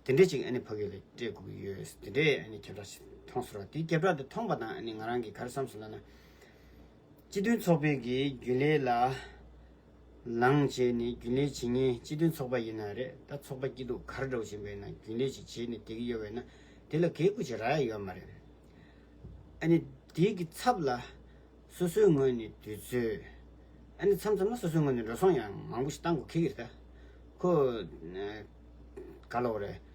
དེ་འདྲས་ཅིག་ཨ་ནི་ཕ་གི་ལ་སྤྲད་དགོས་ཀྱི་ཡོད། དེ་འདྲས་ཨ་ནི་ཁྱབ་བསྒྲགས་ཤིག་མཐོང་སོང་ར། དེ་ཁྱབ་བསྒྲགས་དེ་མཐོང་པ་དང་ཨ་ནི་ང་རང་གིས་ག་རེ་བསམ་སོང་ལབ་ན། སྤྱི་མཐུན་ཚོགས་པའི་གི་རྒྱུན་ལས་ལ་ལངས་བྱས་ནས་རྒྱུན་ལས་བྱེད་མཁན་སྤྱི་མཐུན་ཚོགས་པ་ཡིན་ན་རེད། ད་ཚོགས་པ་སྐྱིད་སྡུག་ག་རེ་འདྲ་བོ་ཞིག་ཡིན་པ་ཡིན་ན་རྒྱུན་ལས་ཅིག་བྱས་ནས་བསྡད་ཀྱི་ཡོད་པ་ཡིན་ན་དེ་ལ་གལ་དགོས་ཅིག་རག་ཡ་ཡོད་མ་རེད། ཨ་ནི་དེའི་གི་ཚབ་ལ་སོ་སོའི་ངོས་ནས་དུས་ཚོད། ཨ་ནི་མཚམས་མཚམས་ལ་སོ་སོའི་ངོས་ནས་འགྲོ་སོང་ཡང་མང་པོ་ཞིག་བཏང་དགོས་ཀྱི་རེད་ད། ཁོ་ག་ལབ་རེད།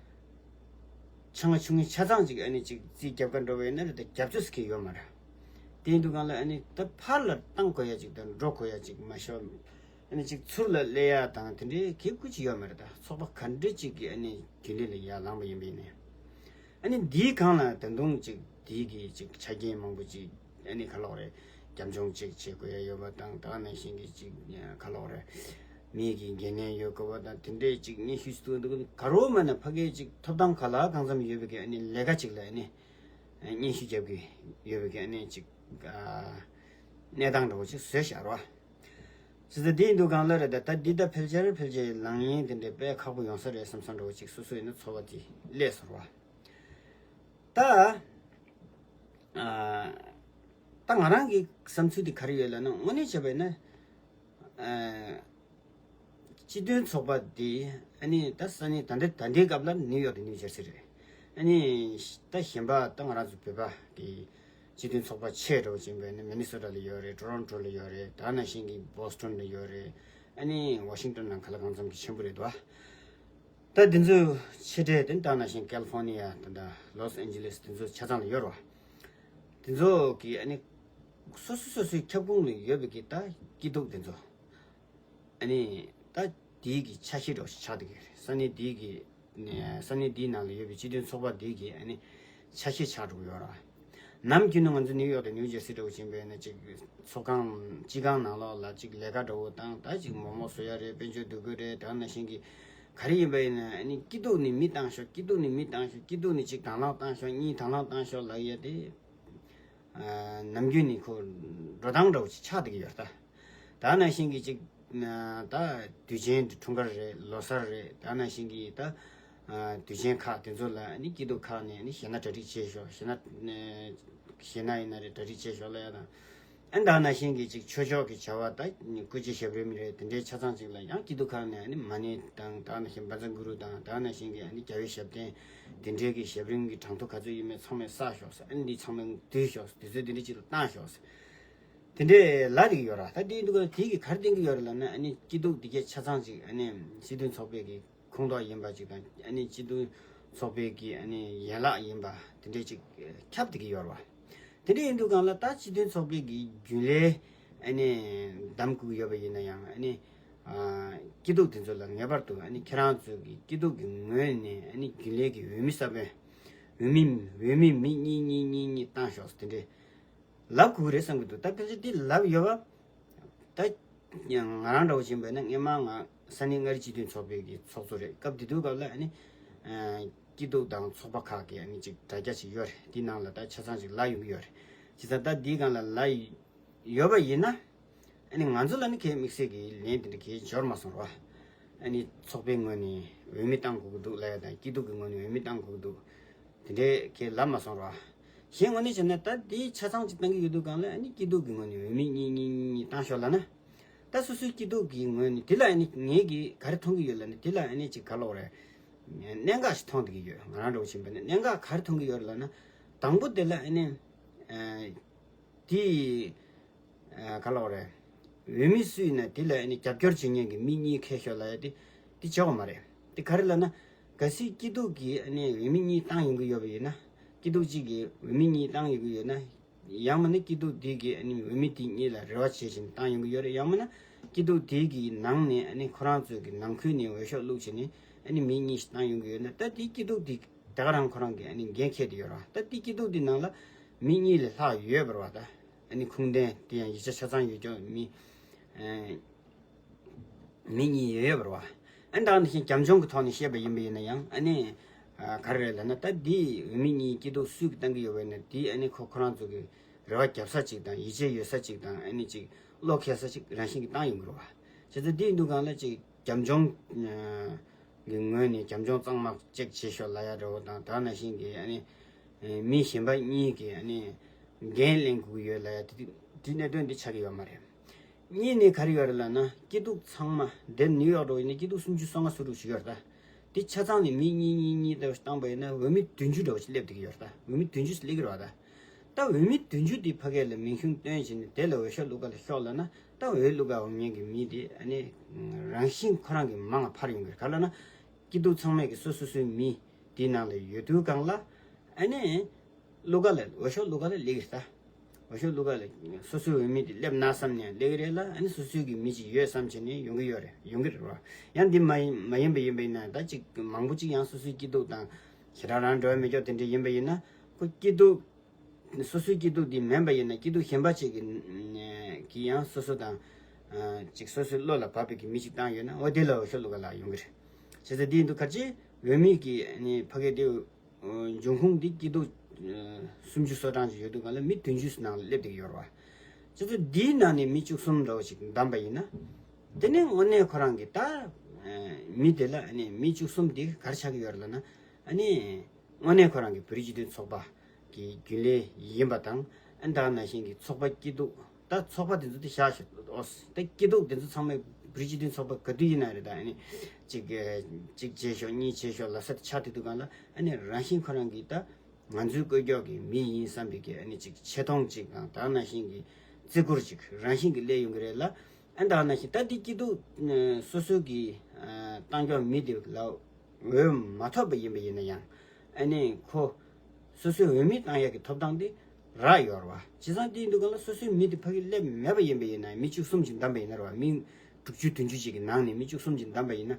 ཆ་ང་ཆུང་ངུ་ཆ་ཚང་ཅིག་ཨ་ནི་ཅིག་རྩིས་རྒྱབ་ཁ་འགྲོ་བ་ཡིན་ན་རེད་ད། རྒྱབ་ཚོད་ཟེར་མཁན་ཡོད་མ་རེད། དེ་ཡིན་དུས་སྒང་ལ་ཨ་ནི་ད་ཕར་ལ་བཏང་དགོས་ཡ་ཅིག་དང་འགྲོ་དགོས་ཡ་ཅིག་མ་ཤོར། ཨ་ནི་ཅིག་ཚུར་ལ་སླེབས་ཡ་དང་དེ་འདྲའི་གལ་དགོས་ཅིག་ཡོད་མ་རེད་ད། ཚོགས་པ་ག་འདྲ་ཅིག་གིས་ཨ་ནི་རྒྱུན་ལས་ལ་ཡར་ལངས་པ་ཡིན་པ་ཡིན་ནའི། ཨ་ནི་འདིའི་སྒང་ལ་ད་དུང་ཅིག་འདིའི་གི་ཅིག་ཆ་རྐྱེན་མང་པོ་ཅིག་ཨ་ནི་ག་ལབ་རེད། རྒྱབ་ལྗོངས་ཅིག་བྱེད་དགོས་ཡ་ཡོད་པ་དང་། ད་ག་ནང་བཞིན་གི་ཅིག་ག་ལབ་རེད། མི་གི་འགན་ལེན་ཡོད་དགོས་པ་དང་དེ་འདྲའི་ཅིག་སྙན་ཞུ་ཞིག་འདུག་འདུག་ག་རེ་མིན་ན་ཕ་གིའི་ཅིག་ཐོབ་ཐང་ག་ལ་གང་འཚམ་ཡོད་པའི་གི་ཨ་ནི་ལས་ཀ་ཅིག་ལ་ཨ་ནི་སྙན་ཞུ་རྒྱབ་གི་ཡོད་པའི་གི་ཨ་ནི་ཅིག་གནས་སྟངས་འདྲ་བོ་ཅིག་བཟོས་བཞག་རོགས། ཟེར་ད་དེ་ཡིན་དུས་སྒང་ལ་རེད་ད། ད་འདི་ད་ཕལ་ཆེར་ཕལ་ཆེར་ལངས་ཡིན་དེ་འདྲའི་དཔེ་ཁག་པོ་ཡོང་ས་རེད་བསམ་བསམ་འདྲ་བོ་ཅིག་སོ་སོ་ཡིན་ན་ཚོར་བ་དེ་སླེབས་སོང་རོགས། ད་ད་ང་རང་གི་བསམ་ཚུལ་དེ་ག་རེ་ཡོད་ལབ་ན། དངོས་གནས་བྱས་པ་ཡིན་ན་སྤྱི་མཐུན་ཚོགས་པ་འདི་ཨ་ནི་ད་ས་གནས་ད་ལྟ་ད་ལྟའི་སྐབས་ལ་ནིའུ་ཡོག་དང་ནིའུ་ཇར་སི་རེད། ཨ་ནི་ད་གཞན་པ་ད་ང་རང་ཚོ་བོད་པ་གི་སྤྱི་མཐུན་ཚོགས་པ་ཆེ་འདྲ་བོ་ཅིག་ཡིན་པ་ཡིན་ན་མི་ནི་སོ་ཊ་ལ་ཡོད་རེད། ཊོ་རོན་ཊོ་ལ་ཡོད་རེད། ད་ག་ནང་བཞིན་གི་བྷོ་སི་ཊོན་ལ་ཡོད་རེད། ཨ་ནི་ཝ་ཤིང་ཊོན་ནང་ག་ལ་གང་འཚམ་གི་ཆེན་པོ་རེད་འདུག་ཨ། ད་དེ་ཚོ་ཆེ་གྲས་དེ་ད་ག་ནང་བཞིན་ཀལ་ལི་ཧྥོར་ནི་ཡ་དང་ད་ལོས་ཨན་ཇི་ལེས་དེ་ཚོ་ཆ་ཚང་ལ་ཡོད་རེད་བ། དེ་ཚོ་གི་ཨ་ནི་སོ་སོ་སོ་སོའི་ཁྱབ་ཁོངས་ལ་ཡོད་པའི་གི་ད་སྐྱིད་སྡུག་དེ་ཚོ་ཨ་ནི་ད་དེའི་གི་ཆ་ཤས་འདྲ་བོ་ཞིག་ཆགས་བསྡད་ཀྱི་རེད། ས་གནས་དེའི་གི་ས་གནས་དེའི་ནང་ལ་ཡོད་པའི་སྤྱི་མཐུན་ཚོགས་པ་དེའི་གི་ཨ་ནི་ཆ་ཤས་ཆགས་འགྲོ་གི་ཡོད་རེད་བ། ནམ་རྒྱུན་ནས་ང་ཚོ་ནིའུ་ཡོག་དང་ནིའུ་ཇར་སི་འདྲ་བོ་ཅིག་ཡིན་པ་ཡིན་ན་ཅིག་ཚོགས་ཁང་སྤྱི་ཁང་ནང་ལོགས་ལ་ཅིག་ལས་ཀ་འདྲ་བོ་དང་ད་ཅིག་མོག་མོག་བཟོ་ཡ་རེད། དཔལ་འབྱོར་སྡུག་གི་རེད། ད་ག་ནང་བཞིན་གི་ག་རེ་ཡིན་པ་ཡིན་ན་ཨ་ནི་སྐྱིད་སྡུག་ནི་མི་བཏང་ཤོག་སྐྱིད་སྡུག་ནི་མི་བཏང་ཤོག་སྐྱིད་སྡུག་ནི་གཅིག་དང་བླངས་བཏང་ཤོག་གཉིས་དང་བླངས་བཏང་ཤོག་ལབ་ཡ་དེ་ནམ་རྒྱུན་ནས་ཁོ་འགྲོ་སྟངས་འདྲ་བོ་ཅིག་ཆགས་བསྡད་ཀྱི་ཡོད་རེད་ད། ད་ག་ནང་བཞིན་གི་ཅིག་ད་དུས་ཆེན་འཁྲུངས་སྐར་རེད། ལོ་གསར་རེད། ད་ག་ནང་བཞིན་གི་ད་དུས་ཆེན་ཁག་དེ་ཚོ་ལ་ཨ་ནི་སྐྱིད་སྡུག་ཁག་ནས་ཨ་ནི་གཞས་སྣ་གྲ་སྒྲིག་བྱས་ཤོག་གཞས་སྣ་གཞས་སྣ་ཡིན་ན་རེད། གྲ་སྒྲིག་བྱས་ཤོག་ལབ་ཡ་དང་། ཨ་ནི་ད་ག་ནང་བཞིན་གི་ཅིག་ཆོས་ཕྱོགས་ཀྱི་བྱ་བ་ད་སྐུ་ཚེ་ཞབས་རིམ་རེད། དེ་འདྲའི་ཆ་ཚང་ཅིག་ལ་ཡང་སྐྱིད་སྡུག་ཁག་ནས་ཨ་ནི་མ་ཎི་དང་ད་ག་ནང་བཞིན་བཛྲ་གུ་རུ་དང་ད་ག་ནང་བཞིན་གི་ཨ་ནི་རྒྱལ་བའི་ཞབས་བརྟན་དེ་འདྲའི་གི་ཞབས་རིམ་གི་གྲངས་ཐོ་ག་ཚོད་ཡིན་མིན་ཚང་མས་བསགས་ཤོག་ཨ་ནི་འདི་ཚང་མས་བསྡུས་ཤོག་དུས་ཚོད་དེ་འདྲ་ཅིག་ལ་བཏང་ཤོག་དེ་འདྲས་ལབ་བསྡད་ཀྱི་ཡོད་ར། ད་དེ་འདུག་ག་དེ་གིས་ག་རེ་བསྟན་གྱི་ཡོད་རེད་ལབ་ན་ཨ་ནི་སྐྱིད་སྡུག་དེ་གས་ཆ་ཚང་ཅིག་ཨ་ནི་སྤྱི་མཐུན་ཚོགས་པའི་གི་ཁོངས་གཏོགས་ཡིན་པ་ཅིག་དང་ཨ་ནི་སྤྱི་མཐུན་ཚོགས་པའི་གི་ཨ་ནི་ཡན་ལག་ཡིན་པ་དེ་འདྲས་ཅིག་ཁྱབ་བསྡད་ཀྱི་ཡོད་རེད་བ། དེ་འདྲས་ཡིན་དུས་སྒང་ལ་ད་སྤྱི་མཐུན་ཚོགས་པའི་གི་རྒྱུན་ལས་ཨ་ནི་བདམས་དགོས་ཀྱི་ཡོད་པ་ཡིན་ན་ཡང་ཨ་ནི་སྐྱིད་སྡུག་དེ་ཚོ་ལ་ངེས་པར་དུ་ཨ་ནི་ཁྱེད་རང་ཚོ་གི་སྐྱིད་སྡུག་གི་ངོས་ནས་ཨ་ནི་རྒྱུན་ལས་ཀྱི་འོས་མི་གསར་པ་འོས་མི་འོས་མི་མི་གཉིས་གཉིས་གཉིས་གཉིས་བཏང་ཤོག་དེ་འདྲས། ལབ་དགོས་ཀྱི་རེད་བསམ་གྱི་འདུག་ད་ཕལ་ཆེར་དེ་ལབ་ཡོད་པ། ད་ང་རང་འདྲ་བོ་ཅིག་ཡིན་པ་ཡིན་ན་སྔོན་མ་ང་ས་གནས་མངའ་རིས་སྤྱི་མཐུན་ཚོགས་པའི་གི་ཚོགས་གཙོ་རེད། སྐབས་དེ་དུས་སྐབས་ལ་ཨ་ནི་སྐྱིད་སྡུག་དང་ཚོགས་པ་ཁག་གི་ཨ་ནི་ཅིག་དྲ་རྒྱ་ཅིག་ཡོད་རེད། དེའི་ནང་ལ་ད་ཆ་ཚང་ཅིག་ལབ་ཡོང་གི་ཡོད་རེད། བྱས་ཙང་ད་འདིའི་སྒང་ལ་ལབ་ཡོད་པ་ཡིན་ན་ཨ་ནི་ང་ཚོ་ལ་ནི་གལ་དམིགས་བསལ་གྱི་ལན་དེ་འདྲ་གལ་འབྱོར་མ་སོང་རོགས། ཨ་ནི་ཚོགས་པའི་ངོས་ནས་འོས་མི་བཏང་དགོས་ཀྱི་འདུག་ལབ་ཡ་དང་སྐྱིད་སྡུག་གི་ངོས་ནས་འོས་མི་བཏང་དགོས་ཀྱི་འདུག་དེ་འདྲའི་གི་ལབ་མ་སོང་ར། གཞན་དངོས་གནས་བྱས་ན་ད་དེའི་ཆ་ཚང་ཅིག་བཏང་གི་ཡོད་དུས་སྒང་ལ་ཨ་ནི་སྐྱིད་སྡུག་གི་ངོས་ནས་འོས་མི་གཉིས་གཉིས་གཉིས་གཉིས་བཏང་ཤོག་ལབ་ན། ད་སོ་སོའི་སྐྱིད་སྡུག་གི་ངོས་ནས་དེ་ལ་ཨ་ནི་ངས་གི་ག་རེ་མཐོང་གི་ཡོད་ལབ་ན་དེ་ལ་ཨ་ནི་ཅིག་ག་ལབ་དགོས་རེད། གནད་འགག་ཞིག་མཐོང་བསྡད་ཀྱི་ཡོད། ང་རང་འདྲ་བོ་ཅིག་ཡིན་པ་ན་གནད་འགག་ག་རེ་མཐོང་གི་ཡོད་རེད་ལབ་ན། དང་པོ་དེ་ལ་ཨ་ནི་དེ་ག་ལབ་དགོས་རེད། འོས་མི་སུ་ཡིན་ན་དེ་ལ་ཨ་ནི་རྒྱབ་སྐྱོར་བྱེད་མཁན་གྱི་མི་གཉིས་ཁྱེར་ཤོག་ལབ་ཡ་དེ་དེ་བྱེད་དགོས་མ་རེད། དེ་ག་རེ་ལབ་ན། གལ་སྲིད་སྐྱིད་སྡུག་གིས་ཨ་ནི་འོས་མི་གཉིས་བཏང་ཡོང་གི་ཡོད་པ་ཡིན་ན། སྐྱིད་སྡུག་གཅིག་གིས་འོས་མི་གཉིས་བཏང་ཡོང་གི་ཡོད་ན། ཡང་མིན་ན་སྐྱིད་སྡུག་དེ་གིས་ཨ་ནི་འོས་མི་དེ་གཉིས་ལ་རེ་བ་བྱས་བྱས་ནས་བཏང་ཡོང་གི་ཡོད་རེད། ཡང་མིན་ན་སྐྱིད་སྡུག་དེ་གི་ནང་ནས་ཨ་ནི་ཁོ་རང་ཚོ་གི་ནང་ཁུལ་ནས་འོས་ཤོག་བླུགས་བྱས་ནས་ཨ་ནི་མི་གཉིས་ཤིག་བཏང་ཡོང་གི་ཡོད་ན། ད་དེ་སྐྱིད་སྡུག་དེ་ད་ག་རང་ཁོ་རང་གི་ཨ་ནི་འགན་འཁྱེར་དེ་ཡོད་རེད་བ། ད་དེ་སྐྱིད་སྡུག་དེ་ནང་ལ་མི་གཉིས་ལས་ལྷག་ཡོད་པ་རེད་བ། ད་ཨ་ནི་ཁུངས་ལྡན་དེ་ཡང་ཡིག་ཆ་ཆ་ཚང་ཡོད་ཀྱང་མི། མི་གཉིས་ཡོད་ཡོད་པ་རེད་བ། ཨ་ནི་ད་ནི་བཞིན་རྒྱབ་ལྗོངས་ཀྱི་ཐོག་ནས་བཤད་པ་ཡིན་པ་ཡིན་ན་ཡང་ཨ་ནི། ག་རེ་རེད་ལབ་ན་ད་འདི་འོས་མི་གཉིས་སྐྱིད་སྡུག་སུས་ཀྱིས་བཏང་གི་ཡོད་པ་ཡིན་ན་དེ་ཨ་ནི་ཁོ་ཁོ་རང་ཚོ་གི་རེ་བ་རྒྱབ་ས་ཅིག་དང་ཡིད་ཆེས་ཡོད་ས་ཅིག་དང་ཨ་ནི་ཅིག་བློ་འཁེལ་ས་ཅིག་རང་བཞིན་གྱིས་བཏང་ཡོང་གི་རེད་བ། བྱས་ཙང་འདི་ཡིན་དུས་སྒང་ལ་ཅིག་རྒྱབ་ལྗོངས། གི་ངོས་ནས་རྒྱབ་ལྗོངས་གཙང་མ་ཅིག་བྱེད་ཤོག་ལབ་ཡ་འདྲ་བོ་དང་། དེ་ནང་བཞིན་གྱི་ཨ་ནི་མི་གཞན་པ་གཉིས་ཀྱིས་ཨ་ནི་འགན་ལེན་དགོས་ཀྱི་ཡོད་ལབ་ཡ་དེ་དེ་གནད་དོན་འདི་ཆགས་ཀྱི་ཡོད་མ་རེད། གཉིས་ནས་ག་རེ་ཡོད་རེད་ལབ་ན། སྐྱིད་སྡུག་ཚང་མ་དེ་ནིའུ་ཡོག་འདྲ་བོ་ཡིན་ན་སྐྱིད་སྡུག་སུམ་ཅུ་སོ་ལྔ་སོ་དྲུག་ཞིག་ཡོད་རེད་ད། དེ་ཆ་ཚང་ནས་མི་གཉིས་གཉིས་གཉིས་ལྟ་བུ་བཏང་པ་ཡིན་ན་འོས་མི་བདུན་ཅུ་འདྲ་བོ་ཞིག་སླེབས་བསྡད་ཀྱི་ཡོད་རེད་ད། འོས་མི་བདུན་ཅུ་ཞིག་སླེབས་ཀྱི་རེད་བ་ད། ད་འོས་མི་བདུན་ཅུ་དེ་ཕ་གི་ལ་མིང་གཞུང་བཏོན་བྱས་ནས་དེ་ལ་འོས་ཤོག་བླུག་ག་ལ་ཤོག་ལབ་ན། ད་འོས་བླུག་ག་འོང་མཁན་གྱི་མི་དེ་ཨ་ནི་རང་བཞིན་ཁོ་རང་གི་མང་ང་འཕར་ཡོང་གི་རེད། ག་ལབ་ན་སྐྱིད་སྡུག་ཚང་མས་ཀྱི་སོ་སོ་སོའི་མི་དེའི་ནང་ལ་ཡོད་དུས་སྒང་ལ་ཨ་ནི་བླུག་ག་ལ་འོས་ཤོག་བླུག་ག་ལ་སླེབས་ཀྱི་རེད་ད། འོས་ཤོག་བླུག་ག་ལ་སོ་སོའི་འོས་མི་དེ་སླེབས་ན་བསམ་ནས་སླེབས་ཀྱི་རེད་ལ། ཨ་ནི་སོ་སོའི་གི་མི་ཅིག་ཡོད་བསམ་བྱས་ནས་ཡོང་གི་ཡོད་རེད། ཡོང་གི་རེད་བ། ཡང་འདི་མ་ཡིན་མ་ཡིན་པ་ཡིན་པ་ཡིན་ན། ད་ཅིག་མང་པོ་ཅིག་ཡང་སོ་སོའི་སྐྱིད་སྡུག་དང་ཞེ་དྲག་རང་འགྲོ་བ་མེད་ཀྱོག་དེ་འདྲ་ཡིན་པ་ཡིན་ན། ཁོ་སྐྱིད་སྡུག་སོ་སོའི་སྐྱིད་སྡུག་འདི་མིན་པ་ཡིན་ན། སྐྱིད་སྡུག་གཞན་པ་ཅིག་གི་གི་ཡང་སོ་སོ་དང་ཅིག་སོ་སོའི་བློ་ལ་བབས་པའི་གི་མི་ཅིག་བཏང་ཡོད་ན། འོ་དེ་ལ་འོས་ཤོག་བླུག་ག་ལ་ཡོང་གི་རེད། བྱས་ཙང་དེ་ཡིན་དུས་ག་རེ་བྱས། འོས་མི་གི་ནི་ཕ་གི་དེ་འབྱུང་ཁུངས་འདི་སྐྱིད་སྡུག་སུམ་ཅུ་སོ་གྲངས་ཅིག་ཡོད་དུས་སྒང་ལ་མི་བདུན་ཅུ་ནང་ལ་སླེབས་བསྡད་ཀྱི་ཡོད་རེད་བ། བྱས་ཙང་འདིའི་ནང་ནས་མི་བཅུ་གསུམ་འདྲ་བོ་ཅིག་བདམས་པ་ཡིན་ན། དེ་ནས་དངོས་གནས་ཁོ་རང་གི་ད་མི་དེ་ལ་ནི་མི་བཅུ་གསུམ་དེ་ག་རེ་ཆགས་ཀྱི་ཡོད་རེད་ལབ་ན། ཨ་ནི་དངོས་གནས་ཁོ་རང་གི་བོད་རིགས་སྤྱི་མཐུན་ཚོགས་པ་གི་རྒྱུན་ལས་ཡིན་པ་དང་། ཨ་ནི་ད་ནང་བཞིན་གྱི་ཚོགས་པ་སྐྱིད་སྡུག་ད་ཚོགས་པ་དེ་ཚོ་དེ་བཞག་ཤོག་ཨོ། ད་སྐྱིད་སྡུག་དེ་ཚོ་ཚང་མས་བོད་རིགས་སྤྱི་མཐུན་ཚོགས་པ་ག་དུས་ཡིན་ན་རེད། ད་ཨ་ནི་ཅིག་ཅིག་བྱེད་ཤོག་གཉིས་བྱེད་ཤོག་ལབ་ས་དེ་ཆགས་བསྡད་དུས་སྒང་ལ། ཨ་ནི་རང་བཞིན་ཁོ་རང་གི་ད་ང་ཚོའི་བཀོད་ཀྱོག་གི་མི་ཡིན་བསམ་པའི་གི་ཨ་ནི་ཅིག་ཆེ་མཐོང་ཅིག་དང་། ད་ནང་བཞིན་གྱི་བརྩི་བཀུར་ཅིག་རང་བཞིན་གྱི་སླེབས་ཡོང་གི་རེད་ལ། ཨ་ནི་ད་ནང་བཞིན་ད་འདི་སྐྱིད་སྡུག་སོ་སོ་གི་བཏང་ཀྱོག་མི་དེ་ལ་འོས་མ་ཐོབ་པ་ཡིན་པ་ཡིན་ན་ཡང་། ཨ་ནི་ཁོ་སོ་སོའི་འོས་མི་བཏང་ཡག་གི་ཐོབ་ཐང་དེ་རག་ཡོད་རེད་བ། བྱས་ཙང་དེ་ཡིན་དུས་སྒང་ལ་སོ་སོའི་མི་དེ་ཕ་གི་སླེབས་མེད་པ་ཡིན་པ་ཡིན་ན། མི་བཅུ་གསུམ་ཅིག་བདམས་པ་ཡིན་ན་རེད་བ། མི་དྲུག་ཅུ་བདུན་ཅུ་ཅིག་གི་ནང་ནས་མི་བཅུ་གསུམ་ཅིག་བདམས་པ་ཡིན་ན།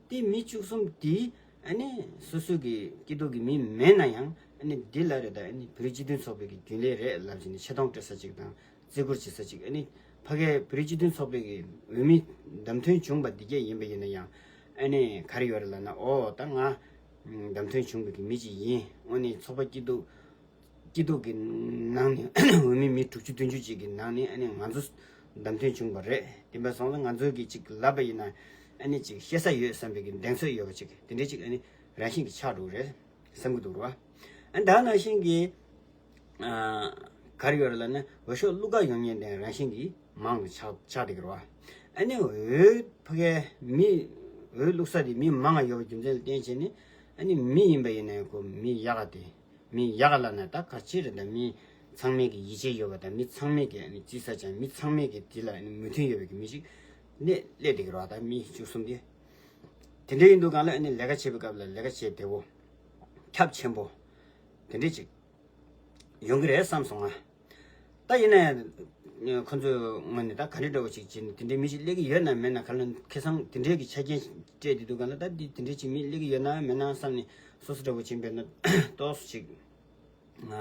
དེ་མི་བཅུ་གསུམ་དེ་ཨ་ནི་སོ་སོ་གི་སྐྱིད་སྡུག་གི་མི་མིན་ན་ཡང་། ཨ་ནི་འདི་ལ་རེད། ད་ཨ་ནི་བོད་རིགས་སྤྱི་མཐུན་ཚོགས་པའི་གི་རྒྱུན་ལས་རེད་ལབ་བྱས་ནས་ཆེ་མཐོང་སྤྲད་ས་ཅིག་དང་བརྩི་བཀུར་བྱེད་ས་ཅིག་ཨ་ནི་ཕ་གིའི་བོད་རིགས་སྤྱི་མཐུན་ཚོགས་པའི་གི་འོས་མི་བདམས་ཐོན་བྱུང་བ་འདི་གས་ཡིན་པ་ཡིན་ན་ཡང་། ཨ་ནི་ག་རེ་ཡོད་རེད་ལབ་ན། ཨོ་ད་ང་བདམས་ཐོན་བྱུང་བའི་གི་མི་ཅིག་ཡིན། ཨ་ནི་ཚོགས་པ་སྐྱིད་སྡུག་སྐྱིད་སྡུག་གི་ནང་ནས་འོས་མི་མི་དྲུག་ཅུ་བདུན་ཅུ་ཅིག་གི་ནང་ནས་ཨ་ནི་ང་ཚོ་བདམས་ཐོན་བྱུང་བ་རེད། དེ་འདྲ་སོང་ཙང་ང་ཚོ་གི་ཅིག་ལབ་པ་ཡིན་ན་ཨ་ནི་ཅིག་བཤད་ས་ཡོད་བསམ་པའི་གི་གདེང་ཚོད་ཡོད་པ་ཅིག་དེ་འདྲའི་ཅིག་ཨ་ནི་རང་བཞིན་གྱི་ཆགས་འགྲོ་གི་རེད་བསམ་གྱི་འདུག་ར། ཨ་ནི་ད་ནང་བཞིན་གྱི་ཨ་ག་རེ་ཡོད་རེད་ལབ་ན། འོས་ཤོག་བླུག་ག་ཡོང་མཁན་དེ་རང་བཞིན་གྱིས་མང་དུ་ཆགས་ཆགས་བསྡད་ཀྱི་རེད་བ། ཨ་ནི་འོས་ཕ་གིའི་མི་འོས་བླུག་ས་དེ་མི་མང་ང་ཡོད་པའི་རྒྱུ་མཚན་ལ་བརྟེན་བྱས་ནས། ཨ་ནི་མི་ཡིན་པ་ཡིན་ན་ཡང་ཁོ་མི་ཡག་ག་དེ། མི་ཡག་ག་ལབ་ན་ད་ག་ཅི་རེད། ད་མི་ཚང་མས་ཀྱི་ཡིད་ཆེས་ཡོད་པ་དང་། མི་ཚང་མས་ཀྱི་ཨ་ནི་རྩིས་ས་ཅན། མི་ཚང་མས་ཀྱི་དེ་ལ་ཨ་ནི་མོས་མཐུན་ཡོད་པའི་གི་མི་ཞིག་ནས་སླེབས་བསྡད་ཀྱི་རེད་བ། ད་མི་བཅུ་གསུམ་དེ། དེ་འདྲ་ཡིན་དུས་སྒང་ལ་ཨ་ནི་ལས་ཀ་བྱེད་པའི་སྐབས་ལ་ལས་ཀ་བྱེད་བདེ་བོ། ཁྱབ་ཆེན་པོ་དེ་འདྲ་ཅིག་ཡོང་གི་རེད་བསམ་སོང་ང་། ད་ཡིན་ན་ཡང་ཁོ་ཚོའི་ངོས་ནས་ད་ག་འདྲ་འདྲ་བོ་ཅིག་བྱས་ནས་དེ་འདྲའི་མི་ཞིག་སླེབས་ཀྱི་ཡོད་ན་མེད་ན། ག་ལ་ཁེ་བཟང་དེ་འདྲའི་གི་ཆ་རྐྱེན་སྤྲད་དེ་འདུག་ག་ལ། ད་འདི་དེ་འདྲའི་ཅིག་མི་སླེབས་ཀྱི་ཡོད་ན་མེད་ན་བསམ་ནས། སོ་སོ་འདྲ་བོ་ཅིག་ཡིན་པས་ན་ཏོག་ཙམ་ཅིག་ང་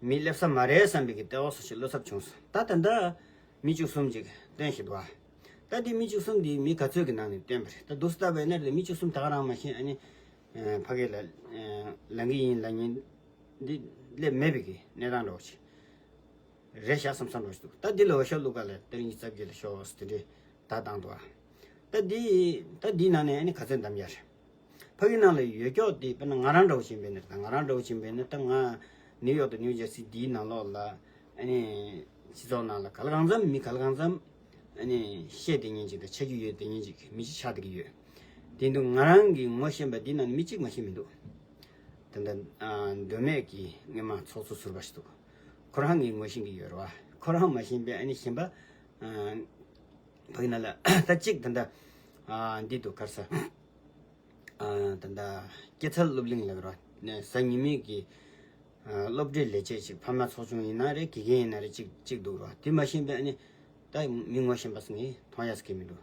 མི་སླེབས་ས་མ་རེད་བསམ་པའི་གི་ཏོག་ཙམ་ཅིག་བློ་འཚབ་བྱུང་སོང་། ད་ད་ལྟ་མི་བཅུ་གསུམ་ཅིག་བཏོན་བཞིན་འདུག་ཨ། ད་འདི་མི་བཅུ་གསུམ་འདི་མི་ག་ཚོད་ཀྱི་ནང་ནས་བཏོན་པ་རེད། ད་འདུག་སེ་བལྟས་པ་ཡིན་ན་རེད། མི་བཅུ་གསུམ་ད་ག་རང་མ་ཤེས། ཨ་ནི་ཕ་གི་ལ་ལངས་ཀྱི་ཡིན་ལབ་མཁན་འདི་སླེབས་མེད་པའི་གི་གནས་སྟངས་འདྲ་བོ་ཅིག་རེད་ཤག་བསམ་བསམ་འདྲ་བོ་ཞིག་འདུག་ད་འདི་ལ་འོས་ཤོག་བླུག་ག་ལ་ཏ་རིག་གཉིས་རྩ་བརྒྱད་ལ་ཤོག་ཟེར་དེ་འདྲའི་བརྡ་བཏང་འདུག་ཨ། ད་འདི་ད་འདིའི་ནང་ནས་ཨ་ནི་ག་ཚོད་འདམ་ཡ་རེད། ཕ་གི་ནང་ལ་ཡོད་ཀྱོག་དེ་དཔེར་ན་ང་རང་འདྲ་བོ་ཅིག་ཡིན་པས་ན། ད་ང་རང་འདྲ་བོ་ཅིག་ཡིན་པས་ན། ད་ང་ནིའུ་ཡོག་དང་ནིའུ་ཇར་སི་འདིའི་ནང་ལོགས་ལ་ཨ་ནི་སྤྱི་ཚོགས་ནང་ལ་ག་ལ་གང་འཚམ་མི་ག་ལ་གང་འཚམ་ཨ་ནི་བཤད་བསྡད་མཁན་ཅིག་དང་ཆ་རྒྱུས་ཡོད་བསྡད་མཁན་ཅིག་མི་ཞིག་ཆགས་བསྡད་ཀྱི་ཡོད། དེ་འདུག་ང་རང་གིས་ངོ་ཤེས་པ་འདི་ནང་མི་གཅིག་མ་ཤེས་མི་འདུག་ད་ལྟ་ཨ་མདོ་སྨད་ཀྱི་སྔོན་མ་ཚོགས་གཙོ་ཟུར་པ་ཞིག་འདུག་ཁོ་རང་ངས་ངོ་ཤེས་ཀྱི་ཡོད་རེད་བ། ཁོ་རང་མ་ཤེས་པའི་ཨ་ནི་གཞན་པ་ཨ་ཕ་གི་ནང་ལ་ད་གཅིག་ད་ལྟ་ཨ་འདི་འདུག་ག་རེ་ཟེར། ཨ་ད་ལྟ་སྐྱེད་ཚལ་སློབ་གླིང་ལབ་ཀྱི་རེད་བ། གཟའ་ཉི་མའི་གི་ཨ་སློབ་གྲྭའི་ལས་བྱེད་ཅིག་ཕ་མ་ཚོགས་ཆུང་ཡིན་ན་རེད། དགེ་རྒན་ཡིན་ན་རེད། ཅིག་ཅིག་འདུག་རེད་བ། དེ་མ་ཤེས་པའི་ཨ་ནི་ད་མི་ངོ་ཤེས་པ་ངས་མཐོང་ཡག་ཟེར་གྱི་མི་འདུག་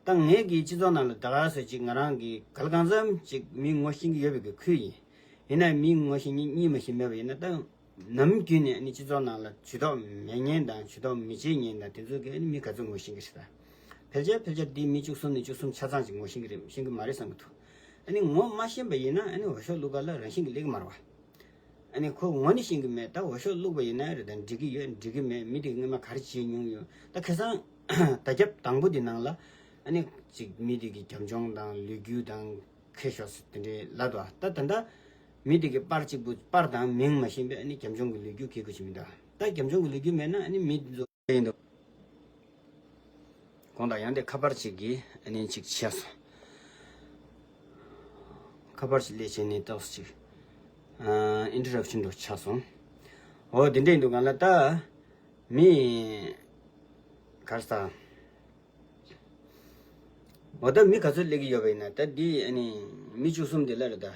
ད་ངས་གི་སྤྱི་ཚོགས་ནང་ལ་ད་ག་སེ་ཅིག་ང་རང་གི་ག་ལ་གང་འཚམ་ཅིག་མི་ངོ་ཤེས་ཀྱི་ཡོད་པའི་གི་ཁུལ་ཡིན། ཡིན་ན་མི་ངོ་ཤེས་མཁན་གཉིས་མ་ཤེས་མེད་པ་ཡིན་ན། ད་ནམ་རྒྱུན་ནས་ཨ་ནི་སྤྱི་ཚོགས་ནང་ལ་ཇུས་གཏོགས་མེད་མཁན་དང་ཇུས་གཏོགས་མི་བྱེད་མཁན་དང་དེ་ཚོ་གི་ཨ་ནི་མི་ག་ཚོད་ངོ་ཤེས་ཀྱི་རེད་ད། ཕལ་ཆེར་ཕལ་ཆེར་འདི་མི་བཅུ་གསུམ་ནས་བཅུ་གསུམ་ཆ་ཚང་ཅིག་ངོ་ཤེས་ཀྱི་རེད། ཤེས་ཀྱི་མ་རེད་བསམ་གྱི་འདུག་ཨ་ནི་ངོ་མ་ཤེས་པ་ཡིན་ན་ཨ་ནི་འོས་ཤོག་བླུག་ག་ལ་རང་བཞིན་གྱིས་སླེབས་ཀྱི་མ་རེད་བ། ཨ་ནི་ཁོ་ངོ་ནས་ཤེས་ཀྱི་མེད། ད་འོས་ཤོག་བླུགས་པ་ཡིན་ན་རེད་ད། འགྲིག་གི་ཡོད་འགྲིག་གི་མེད། མི་དེ་སྔོན་མ་ག་རེ་བྱས་མྱོང་ཡོད། ད་ཁ་སང་ད་རྒྱབ་དང་པོ་དེ་ནང་ལ་ཨ་ནི་ཅིག་མི་དེ་གི་རྒྱབ་ལྗོངས་དང་ལོ་རྒྱུས་དང་ ཁེ་ཤོག་ཟེར་དེ་འདྲའི་ལབ་འདུག་ད་ད་ལྟ་མི་དེ་གི་པར་གཅིག་པུ་པར་དང་མིང་མ་ཤེས་པས་ཨ་ནི་རྒྱབ་ལྗོངས་ཀྱི་ལོ་རྒྱུས་གི་གོ་ཆི་མི་འདུག་ད་རྒྱབ་ལྗོངས་ཀྱི་ལོ་རྒྱུས་མེད་ན་ཨ་ནི་མི་དེ་ཚོ་ཡིན་འདུག་གོང་དང་ཡང་དེ་ཁ་པར་གཅིག་གིས་ཨ་ནི་གཅིག་བྱས་སོང་། ཁ་པར་གཅིག་སླེབས་བྱས་ནས་ཏོག་ཙམ་ཅིག་ཨིན་ཊར་རབ་ཤན་འདྲ་ཆགས་སོང་། འོ་དེ་འདྲ་ཡིན་འདུག་གང་ལ་ད་མི་གར་ས། འོ་ད་མི་ག་ཚོད་སླེབས་ཀྱི་ཡོད་པ་ཡིན་ན་ད་འདི་ཨ་ནི་མི་བཅུ་གསུམ་དེ་ལ་རེད་ད།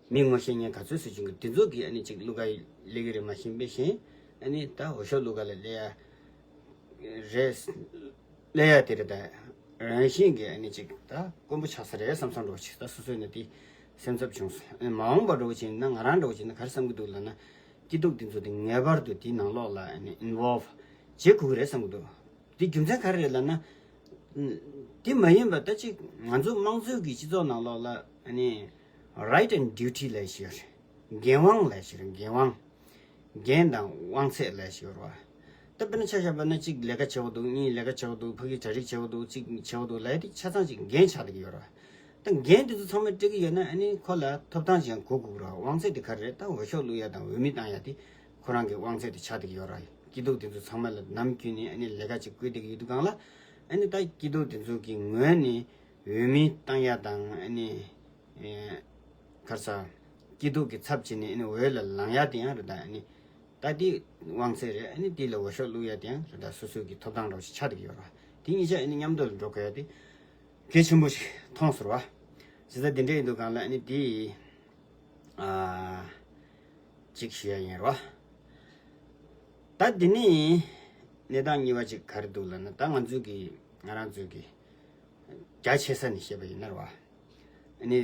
མི་ངོ་ཤེས་མཁན་ག་ཚོད་སུ་བྱུང་གི་དེ་ཚོ་གིས་ཨ་ནི་ཅིག་གླུ་གར་སླེབས་ཀྱི་རེད་མ་ཤེས་པས་གཞན་ཨ་ནི་ད་འོས་ཤོག་གླུ་གར་ལ་སླེབས་ཡ་རེད། སླེབས་ཡ་དེ་རེད་ད། རང་བཞིན་གྱིས་ཨ་ནི་ཅིག་ད་དཀོན་པོ་ཆགས་ས་རེད་བསམ་བསམ་འདྲ་བོ་ཅིག་ད་སོ་སོས་ནི་དེ་སེམས་འཚབ་བྱུང་སོང་། ཨ་ནི་མ་འོངས་པ་འདྲ་བོ་ཅིག་ཡིན་ན་ང་རང་འདྲ་བོ་ཅིག་ཡིན་ན་ག་རེ་བསམ་གྱི་འདུག་ལབ་ན། སྐྱིད་སྡུག་དེ་ཚོ་དེ་ངེས་པར་དུ་དེའི་ནང་ལོགས་ལ་ཨ་ནི་ཨིན་ཝོལ་བ་བྱེད་དགོས་ཀྱི་རེད་བསམ་གྱི་འདུག་དེ་རྒྱུ་མཚན་ག་རེ་རེད་ལབ་ན། དེ་མ་ཡིན་པ་ད་ཅིག་ང་ཚོ་དམངས་གཙོའི་གི་སྤྱི་ཚོགས་ནང་ལོགས་ལ་ཨ་ནི་right and duty་ལབ་ཞིག་ཡོད་རེད། འགན་དབང་ལབ་ཞིག་རེད། འགན་དབང་། འགན་དང་དབང་ཚད་ལབ་ཞིག་ཡོད་རེད་བ། ད་དཔེར་ན་ཆ་བཞག་པ་ན་གཅིག་ལས་ཀ་བྱེད་དགོས་འདུག་གཉིས་ལས་ཀ་བྱེད་དགོས་འདུག་ཕ་གིའི་གྲ་སྒྲིག་བྱེད་དགོས་འདུག་གཅིག་བྱེད་དགོས་འདུག་ལབ་ཡ་དེ་ཆ་ཚང་གཅིག་འགན་ཆགས་བསྡད་ཀྱི་ཡོད་རེད་བ། ད་འགན་དེ་ཚོ་ཚང་མ་སྤྲད་ཀྱི་ཡོད་ན་ཨ་ནི་ཁོ་ལ་ཐོབ་ཐང་ཅིག་ཡང་དགོས་དགོས་རེད་བ། དབང་ཚད་དེ་ག་རེ་རེད། ད་འོས་ཤོག་བླུག་ཡ་དང་འོས་མི་བཏང་ཡ་དེ་ཁོ་རང་གི་དབང་ཚད་དེ་ཆགས་བསྡད་ཀྱི་ཡོད་རེད་བ། སྐྱིད་སྡུག་དེ་ཚོ་ཚང་མ་ལ་ནམ་རྒྱུན་ནས་ཨ་ནི་ལས་ཀ་ཅིག་བསྐུལ་བསྡད་ཀྱི་ཡོད་དུས་སྒང་ལ་ཨ་ནི་ད་སྐྱིད་སྡུག་དེ་ཚོ་གི་ངོས་ནས་འོས་མི་བཏང་ཡ་དང་ཨ་ནི། ཨེ། ག་རེ་ཟ། སྐྱིད་སྡུག་གི་ཚབ་བྱས་ནས་ཨ་ནི་འོས་ལ་ལངས་ཡ་དེ་ཡང་རེད་ད། ཨ་ནི་ད་དེ་དབང་ཚད་རེད། ཨ་ནི་དེ་ལ་འོས་ཤོག་བླུག་ཡ་དེ་ཡང་རེད་ད། སོ་སོའི་གི་ཐོབ་ཐང་འདྲ་བོ་ཞིག་ཆགས་བསྡད་ཀྱི་ཡོད་རེད་བ། དེ་གཉིས་ཆ་ཨ་ནི་མཉམ་དུ་ལ་འགྲོ་དགོས་ཡ་དེ་གལ་ཆེན་པོ་ཞིག་མཐོང་སོང་བ། བྱས་ཙང་དེ་འདྲ་ཡིན་དུས་སྒང་ལ་ཨ་ནི་དེ་ཨ་གཅིག་ཞུ་ཡ་ཡིན་རེད་བ། ད་དེ་ནས་གནས་སྟངས་གཉིས་པ་ཅིག་ག་རེ་འདུག་ལབ་ན། ད་ང་ཚོའི་གི་ང་རང་ཚོའི་གི་རྒྱ་ཆེ་ས་ནས་བཤད་པ་ཡིན་ན་རེད་བ། ཨ་ནི་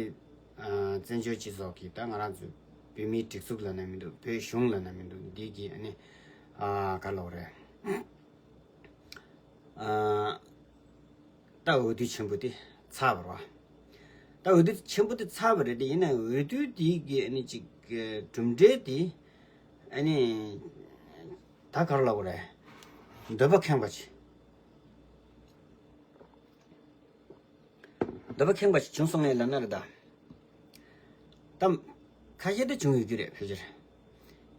ཨ་བཙན་བྱོལ་སྤྱི་ཚོགས་ཀྱི་ད་ང་རང་ཚོ་བོད་མིའི་སྒྲིག་འཛུགས་ལབ་ན་མི་འདུག་བོད་གཞུང་ལབ་ན་མི་འདུག་འདི་གི་ཨ་ནི་ཨ་ག་ལབ་དགོས་རེད། ཨ་ད་འོས་བསྡུ་ཆེན་པོ་དེ་ཚར་བ་རེད་བ། ད་འོས་བསྡུ་ཆེན་པོ་དེ་ཚར་བ་རེད་དེ། ཡིན་ན་འོས་བསྡུ་དེ་གི་ཨ་ནི་ཅིག་གྲུབ་འབྲས་དེ་ཨ་ནི་ད་ག་རེ་ལབ་དགོས་རེད། འདོད་པ་ཁེངས་པ་ཅིག་འདོད་པ་ཁེངས་པ་ཞིག་བྱུང་སོང་ངས་ལབ་ན་རེད་ད། ད་ཁ་ཤས་དེ་བྱུང་ཡོད་རྒྱུ་རེད་ཕལ་ཆེར།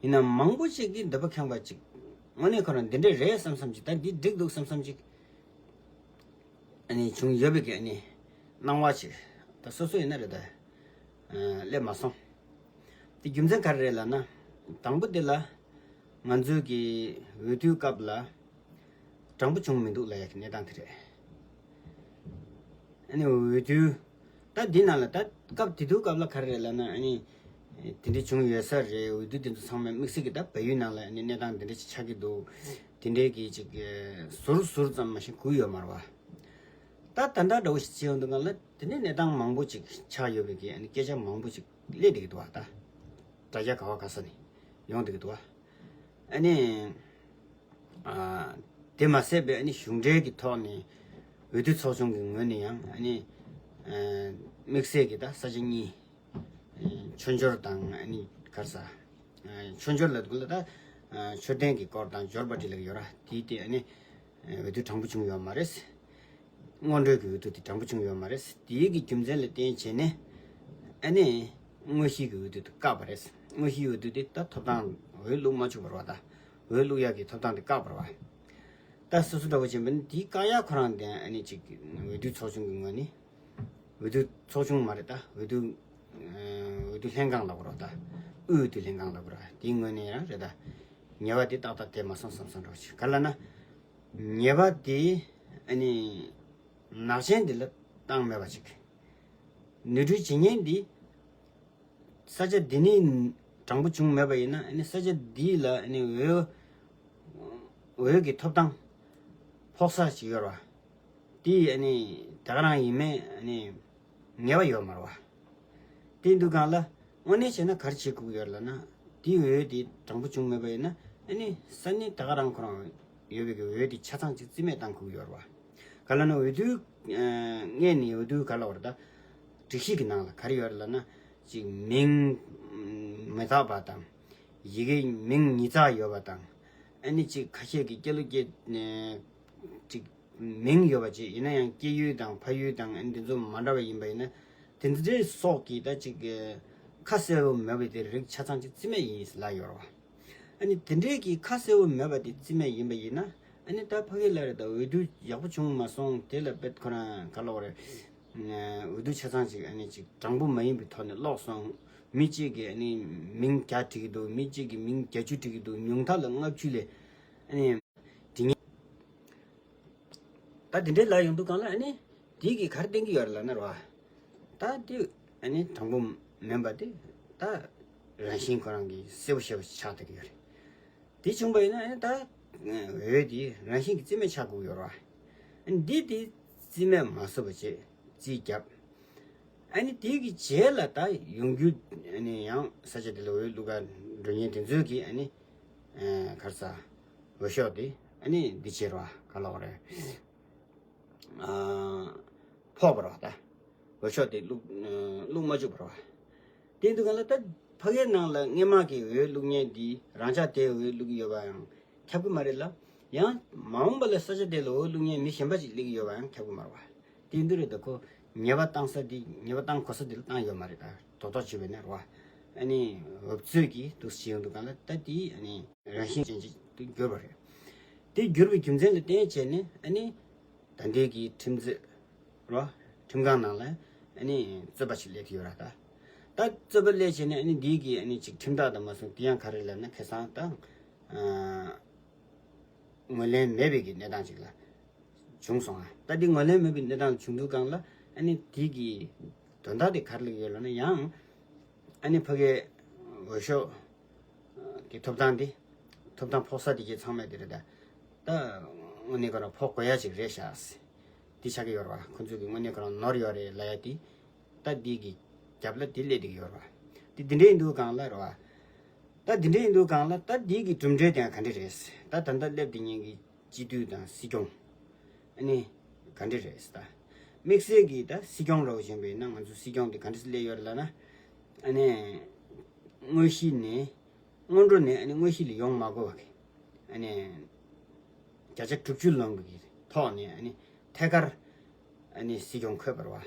ཡིན་ན་མང་པོ་ཞིག་གིས་འདོད་པ་ཁེངས་པ་ཅིག་དངོས་གནས་ཁོ་རང་འདི་འདྲ་རེད་བསམ་བསམ་ཅིག་ད་འདི་འགྲིག་འདུག་བསམ་བསམ་ཅིག་ཨ་ནི་བྱུང་ཡོད་པའི་གི་ཨ་ནི་སྣང་བ་ཅིག་ད་སོ་སོ་ཡིན་ན་རེད་ད། ཨ་སླེབས་མ་སོང་། དེ་རྒྱུ་མཚན་ག་རེ་རེད་ལབ་ན། དང་པོ་དེ་ལ་ང་ཚོའི་གི་འོས་བསྡུའི་སྐབས་ལ་དྲང་པོ་བྱུང་མི་འདུག་ལབ་ཡ་གི་གནས་སྟངས་དེ་རེད། ཨ་ནི་འོས་བསྡུ། ད་འདི་ནང་ལ་ད་སྐབས་དེ་དུས་སྐབས་ལ་ག་རེ་རེད་ལབ་ན། ཨ་ནི་དེ་འདྲ་བྱུང་ཡོད་ས་རེད། འོས་བསྡུ་དེ་ཚོ་ཚང་མ་དམིགས་བསལ་གྱི་ད་བལ་ཡུལ་ནང་ལ་ཨ་ནི་གནས་སྟངས་དེ་འདྲ་ཞིག་ཆགས་ཀྱི་འདུག་དེ་འདྲའི་གི་ཅིག་ཟུར་ཟུར་ཙམ་མ་ཞིག་གོ་ཡོད་མ་རེད་བ། ད་ད་ལྟ་འདྲ་བོ་ཞིག་བྱེད་ཡོང་དུས་སྒང་ལ་དེ་ནས་གནས་སྟངས་མང་པོ་ཅིག་ཆགས་ཡོད་པའི་གི་ཨ་ནི་སྐད་ཆ་མང་པོ་ཅིག་སླེབས་བསྡད་ཀྱི་འདུག་བ། ད་དྲ་རྒྱ་ག་བ་ག་ས་ནས་ཡོང་བསྡད་ཀྱི་འདུག་བ། ཨ་ནི། ཨ། དེ་མ་ཟད་པའི་ཨ་ནི་གཞུང་འབྲེལ་གྱི་ཐོག་ནས་འོས་བསྡུ་ཚོགས་ཆུང་གི་ངོས་ནས་ཡང་ཨ་ནི། ཨ། དམིགས་བསལ་གྱི་ད་ས་ཆ་གཉིས། ཨ། མཆོད་འཇོར་དང་ཨ་ནི་ག་རེ་ཟ། ཨ། མཆོད་འཇོར་ལབ་དུས་ལ་ད། ཨ། མཆོད་རྟེན་གྱི་སྐོར་དང་འབྱོར་པ་འདི་ལ་ཡོད་ར། དེའི་སྟེང་ཨ་ནི། ཨ། འོས་བསྡུ་དྲང་པོ་བྱུང་ཡོད་མ་རེད། སྔོན་འགྲོའི་གི་འོས་བསྡུ་དེ་དྲང་པོ་བྱུང་ཡོད་མ་རེད། དེའི་གི་རྒྱུ་མཚན་ལ་བརྟེན་བྱས་ནས་ཨ་ནི་དངོས་གཞིའི་གི་འོས་བསྡུ་དེ་བཀག་པ་རེད། དངོས་གཞིའི་འོས་བསྡུ་དེ་ད་ཐོབ་ཐང་འོས་བླུག་མ་བཅུག་པ་རེད་བ། ད་འོས་བླུག་ཡག་གི་ཐོབ་ཐང་དེ་བཀག་པ་རེད་བ། ད་སོ་སོ་འདྲ་བོ་བྱས་པ་ནི་དེའི་བཀག་ཡག་ཁོ་རང་དེ་ཨ་ནི་ཅིག་འོས་བསྡུ་ཚོགས་ཆུང་གི་ངོས་ནས། འོས་བསྡུ་ཚོགས་ཆུང་མ་རེད། ད་འོས་བསྡུ། ཨ། འོས་བསྡུ་ལྷན་ཁང་ལབ་དགོས་རེད་བ། ད་དབུས་འོས་བསྡུ་ལྷན་ཁང་ལབ་དགོས་རེད་བ། དེའི་ངོས་ནས་ཡང་རེད་ད། ཉེས་པ་དེ་ཏག་ཏག་དེ་མ་སོང་བསམ་བསམ་འདྲ་བོ་ཅིག་ག་རེ་ལབ་ན། ཉེས་པ་དེ་ཨ་ནི་ནག་ཅན་དེ་ལ་བཏང་མེད་པ་ཅིག་ནོར་འཁྲུལ་བྱེད་མཁན་དེ་ས་ཆ་འདི་ནས་དྲང་པོ་བྱུང་མེད་པ་ཡིན་ན་ཨ་ནི་ས་ཆ་འདི་ལ་ཨ་ནི་འོས། འོས་ཀྱི་ཐོབ་ཐང་ཕོག་ས་ཅིག་ཡོད་རེད་བ། དེ་ཨ་ནི་ད་ག་རང་ཡིན་མིན་ཨ་ནི་ངེས་པ་ཡོད་མ་རེད་བ། དེ་འདུག་གང་ལ་དངོས་གནས་བྱས་ན་ག་རེ་བྱེད་དགོས་ཀྱི་ཡོད་ལབ་ན། དེའི་འོས་དེ་དྲང་པོ་བྱུང་མེད་པ་ཡིན་ན་ཨ་ནི་ས་གནས་ད་ག་རང་ཁོ་རང་ཡོད་པའི་གི་འོས་དེ་ཆ་ཚང་ཅིག་རྩིས་མེད་བཏང་དགོས་ཀྱི་ཡོད་རེད་བ། ག་ལབ་ན་འོས་བསྡུ། ཨ། སྔས་ནས་འོས་བསྡུ་ག་ལབ་དགོས་རེད་ད། སྒྲིག་གཞི་གི་ནང་ལ་ག་རེ་ཡོད་རེད་ལབ་ན། ཅིག་མིང་མི་རྟག་པ་དང་། ཡི་གེ་མིང་ཉིས་བརྩེགས་ཡོད་པ་དང་། ཨ་ནི་ཅིག་ཁ་ཤས་ཀྱི་སྐྱེས་ལོ་སྐྱེས། ཨ། ཅིག་མིང་ཡོད་པ་ཅིག་ཡིན་ན་ཡང་སྐྱེས་ཡུལ་དང་ཕ་ཡུལ་དང་ཨ་ནི་འདི་ཚོ་མ་འདྲ་བ་ཡིན་པ་ཡིན་ན། དེ་འདྲའི་སོགས་ཀྱི་ད་ཅིག་ཁ་གསལ་བོ་མེད་པའི་དེ་རིགས་ཆ་ཚང་ཅིག་རྩིས་མེད་ཡིན་ལབ་ཡོད་རེད་བ། ཨ་ནི་དེ་འདྲའི་གི་ཁ་གསལ་བོ་མེད་པ་དེ་རྩིས་མེད་ཡིན་པ་ཡིན་ན། ཨ་ནི་ད་ཕ་གི་ལ་རེད། ད་འོས་བསྡུ་ཡག་པོ་བྱུང་མ་སོང་། དེ་ལ་དཔེ་ཁོ་རང་ག་ལབ་རེད། འོས་བསྡུ་ཆ་ཚང་ཅིག་ཨ་ནི་ཅིག་དྲང་པོ་མ་ཡིན་པའི་ཐོག་ནས་ལོག་སོང་། མི་གཅིག་གིས་ཨ་ནི་མིང་རྒྱག་བྲིས་ཀྱི་འདུག་མི་གཅིག་གིས་མིང་བརྒྱད་ཅུ་བྲིས་ཀྱི་འདུག་ཉུང་མཐའ་ལ་ལྔ་བཅུ་ལས་ཨ་ནི་འབྲི་མཁན། ད་དེ་འདྲའི་ལབ་ཡོང་དུས་སྒང་ལ་ཨ་ནི་དེ་གིས་ག་རེ་བསྟན་གྱི་ཡོད་རེད་ལབ་ན་རེད་བ། ད་དེ་ཨ་ནི་དྲང་པོ་མིན་པ་དེ་ད་རང་བཞིན་ཁོ་རང་གིས་གསལ་པོ་ཞེ་པོ་ཆགས་བསྡད་ཀྱི་ཡོད་རེད། དེ་བྱུང་པ་ཡིན་ན་ཨ་ནི་ད་འོས་དེ་རང་བཞིན་གྱིས་རྩིས་མེད་ཆགས་དགོས་ཀྱི་ཡོད་རེད་བ། ཨ་ནི་འདི་དེ་རྩིས་མེད་མ་བཟོ་བ་བྱས་རྩིས་བརྒྱབ། ཨ་ནི་དེ་གི་རྗེས་ལ་ད་ཡོང་རྒྱུ་ཨ་ནི་ཡང་ས་ཆ་དེ་ལ་འོས་བླུག་ག་འགྲོ་མཁན་དེ་ཚོས་ཀྱིས་ཨ་ནི་ཨ་ག་རེ་ཟ། འོས་ཤོག་དེ་ཨ་ནི་འདི་བྱེད་རོགས་ག་ལབ་རེད། ཨ་ཕོག་པ་རེད་བ། ད་འོས་ཤོག་དེ་བླུག་ཨ་བླུག་མ་བཅུག་པ་རེད་བ། དེ་འདུག་ག་ལ་ད་ཕ་གིའི་ནང་ལ་སྔས་མ་གི་འོས་བླུག་མཁན་འདི་རང་ཅག་དེ་འོས་བླུག་གི་ཡོད་པ་ཡང་ཁྱབ་ཀྱི་མ་རེད་ལ། ཡང་མ་འོངས་པ་ལ་ས་ཆ་དེ་ལ་འོས་བླུག་མཁན་མི་གཞན་པ་ཅིག་སླེབས་ཀྱི་ཡོད་པ་ཡང་ཁྱབ་ཀྱི་མ་རེད་བ། དེ་འདི་རེད། ད་ཁོ་ཉེས་པ་བཏང་ས་དེ་ཉེས་པ་བཏང་དགོས་ས་དེ་ལ་བཏང་ཡོད་མ་རེད། ད་དོ་ཐོག་བྱས་པ་ཡིན་ན་རེད་བ། ཨ་ནི་འོབ་ཚོད་ཀྱིས་འདུག་སེ་བྱེད་ཡོང་དུས་སྒང་ལ་ད་དེ་ཨ་ནི་རང་བཞིན་ཅན་ཅིག་ཏུ་གྱུར་པ་རེད། དེ་གྱུར་པའི་རྒྱུ་མཚན་ལ་བརྟེན་བྱས་ནས་ཨ་ནི་ད་ལྟའི་གི་ཁྲིམས་རྩོད་རེད་བ། ཁྲིམས་ཁང་ནང་ལ་ཨ་ནི་རྩོད་པ་ཞིག་སླེབས་ཀྱི་ཡོད་རེད། ད་ད་རྩོད་པ་སླེབས་བྱས་ནས་ཨ་ནི་འདི་གི་ཨ་ནི་ཅིག་ཁྲིམས་ཐག་དང་མ་སོང་དེ་ཡང་ག་རེ་ལབ་ན་ཁ་སང་ད་ཨ་ངོས་ལེན་མེད་པའི་གི་གནས་སྟངས་ཅིག་ལ་བྱུང་སོང་ང་། ད་འདི་ངོས་ལེན་མེད་པའི་གནས་སྟངས་བྱུང་དུས་སྒང་ལ་ཨ་ནི་དེ་གི་དོན་དག་དེ་ག་རེ་ལ་ཡོད་ལབ་ན། ཡང་ཨ་ནི་ཕ་གིའི་འོས་ཤོག་གི་ཐོབ་ཐང་དེ་ཐོབ་ཐང་ཕོག་ས་དེ་གི་ཚང་མས་དེ་རེད། ད་ད་དངོས་གནས་ཁོ་རང་ཕོག་དགོས་ཡ་ཅིག་རེད་ཤག་དེ་ཆགས་ཀྱི་ཡོད་རེད་བ། ཁོ་ཚོས་གི་དངོས་གནས་ཁོ་རང་ནོར་ཡོད་རེད་ལབ་ཡ་དེ་ད་འདི་གི་རྒྱབ་ལ་དེ་སླེབས་བསྡད་ཀྱི་ཡོད་རེད་བ། དེ་འདི་འདྲ་ཡིན་དུས་སྒང་ལ་རེད་བ། ད་འདི་འདྲ་ཡིན་དུས་སྒང་ལ་ད་འདི་གི་གྲུབ་འབྲས་དེ་ཡང་ག་འདྲ་རེད། ད་ད་ལྟ་སླེབས་བསྡད་མཁན་གི་སྤྱི་འཐུས་དང་སྲིད་སྐྱོང་ཨ་ནི་ག་འདྲ་རེད་ཟེར། ད་དམིགས་བསལ་གྱི་ད་སྲིད་སྐྱོང་འདྲ་བོ་བྱས་པ་ཡིན་ན་ང་ཚོ་སྲིད་སྐྱོང་དེ་ག་འདྲ་སླེབས་ཡོད་རེད་ལབ་ན། ཨ་ནི་དངོས་གཞི་ནས་སྔོན་འགྲོ་ནས་ཨ་ནི་དངོས་གཞི་ལ་ཡོང་མ་དགོས་པ་གི་ཨ་ནི་བརྒྱ་ཆ་དྲུག་ཅུ་ལོན་གྱི་ཐོག་ནས་ཨ་ནི་ཐད་ཀར་ཨ་ནི་སྲིད་སྐྱོང་འཁོད་པ་རེད་བ།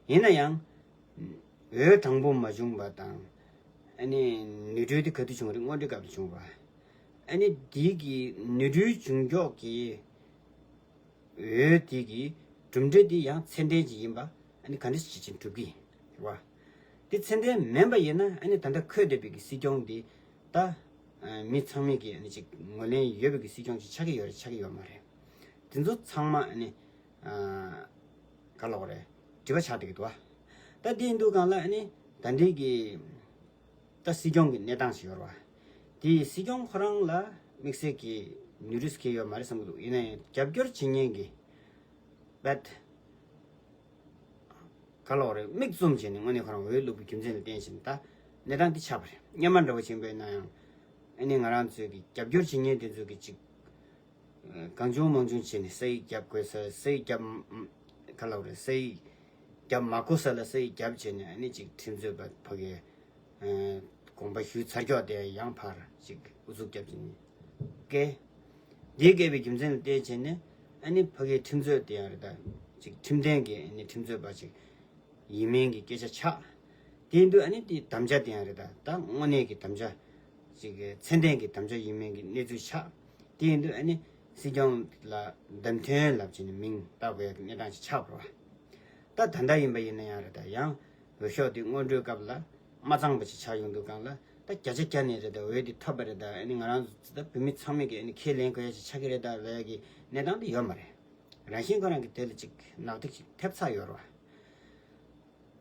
ཡིན་ན་ཡང་འོས་དྲང་པོ་མ་བྱུང་བ་དང་། ཨ་ནི་ནོར་འཁྲུལ་དེ་ག་དུས་བྱུང་རེད། སྔོན་འགྲོའི་སྐབས་ལ་བྱུང་བ། ཨ་ནི་དེའི་གི་ནོར་འཁྲུལ་བྱུང་ཕྱོགས་ཀྱི་འོས་དེ་གི་གྲུབ་འབྲས་དེ་ཡང་ཚད་ལྡན་ཅིག་ཡིན་པ་ཨ་ནི་ག་འདྲ་ཞིག་བྱེད་ཀྱིན་འགྲུབ་ཀྱི་རེད་བ། དེ་ཚད་ལྡན་མིན་པ་ཡིན་ན་ཨ་ནི་ད་ལྟ་འཁོད་བསྡད་པའི་གི་སྲིད་སྐྱོང་དེ་ད་མི་ཚང་མས་གི་ཨ་ནི་ཅིག་ངོས་ལེན་ཡོད་པའི་གི་སྲིད་སྐྱོང་ཅིག་ཆགས་ཀྱི་ཡོད་རེད་ཆགས་ཀྱི་ཡོད་མ་རེད། དེ་ཚོ་ཚང་མ་ཨ་ནི་ག་ལབ་དགོས་རེད། དྲི་བ་ཆགས་བསྡད་ཀྱི་འདུག་བ། ད་དེ་ཡིན་དུས་སྒང་ལ་ཨ་ནི་ད་འདི་གི་ད་སྲིད་སྐྱོང་གི་གནས་སྟངས་ཤིག་ཡོད་རེད་བ། དེ་སྲིད་སྐྱོང་ཁོ་རང་ལ་དམིགས་བསལ་གྱི་ནོར་འཁྲུལ་སྐྱེས་ཡོད་མ་རེད་བསམ་གྱི་འདུག་ཡིན་ན་ཡང་རྒྱབ་སྐྱོར་བྱེད་མཁན་གྱི་བད་ག་ལབ་དགོས་རེད། མིག་བཙུམ་བྱས་ནས་དངོས་གནས་ཁོ་རང་འོས་བླུག་པའི་རྒྱུ་མཚན་ལ་བརྟེན་བྱས་ནས་ད་གནས་སྟངས་འདི་ཆགས་པ་རེད། སྔོན་མ་འདྲ་བོ་བྱས་པ་ཡིན་ན་ཡང་ཨ་ནི་ང་རང་ཚོའི་གི་རྒྱབ་སྐྱོར་བྱེད་མཁན་དེ་ཚོ་གི་ཅིག་གང་བྱུང་མང་བྱུང་བྱས་ནས་ས་ཡིག་བརྒྱབ་དགོས་ས། ས་ཡིག་བརྒྱབ་ག་ལབ་དགོས་རེད། ས་ཡིག་བརྒྱབ་མ་དགོས་ས་ལ་ས་ཡིག་བརྒྱབ་བྱས་ནས་ཨ་ནི་ཅིག་ཁྲིམས་རྩོད་པ་ཕ་གིའི་དགོངས་པ་ཞུས་ཚར་ཀྱོག་དེ་ཡང་ཕར་ཅིག་ཨུ་ཚུགས་བརྒྱབ་བྱས་ནས་བཀལ། འདི་བཀལ་བའི་རྒྱུ་མཚན་ལ་བརྟེན་བྱས་ནས་ཨ་ནི་ཕ་གིའི་ཁྲིམས་རྩོད་དེ་ཡང་རེད། ད་ཅིག་ཁྲིམས་ལྡན་གྱི་ཨ་ནི་ཁྲིམས་རྩོད་པ་ཅིག་ཡིན་མིན་གྱི་སྐད་ཆ་ཆགས། དེ་ཡིན་དུས་ཨ་ནི་དེ་དམ་བཅའ་དེ་ཡང་རེད། ད་ད་དངོས་གནས་ཀྱི་དམ་བཅའ་ཅིག་གི་ཚད་ལྡན་གྱི་དམ་བཅའ་ཡིན་མིན་གྱི་གནས་ཚུལ་ཆགས། དེ་ཡིན་དུས་ཨ་ནི་སྲིད་སྐྱོང་ལ་བདམས་ཐོན་ལབ་བྱས་ནས་མིང་བཏགས་དགོས་ཡ་གི་གནས་སྟངས་ཅིག་ཆགས་པ་རེད་བ། ད་ད་ལྟ་ཡིན་པ་ཡིན་ན་ཡང་རེད། ད་ཡང་འོས་ཤོག་དེ་སྔོན་འགྲོའི་སྐབས་ལ་མ་ཚང་པ་ཅིག་ཆགས་ཡོང་དུས་སྒང་ལ་ད་བརྒྱ་ཆ་བརྒྱ་ནས་རེད། ད་འོས་དེ་ཐོབ་པ་རེད། ད་ཨ་ནི་ང་རང་ཚོ་ད་བོད་མི་ཚང་མས་ཀྱི་ཨ་ནི་ཁས་ལེན་དགོས་ཡ་ཅིག་ཆགས་ཀྱི་རེད་ད་ལབ་ཡ་གི་གནས་སྟངས་དེ་ཡོད་མ་རེད། རང་བཞིན་ཁོ་རང་གི་དེ་ལ་ཅིག་ནག་ཐིག་ཅིག་ཐེབས་ཚར་ཡོད་རེད་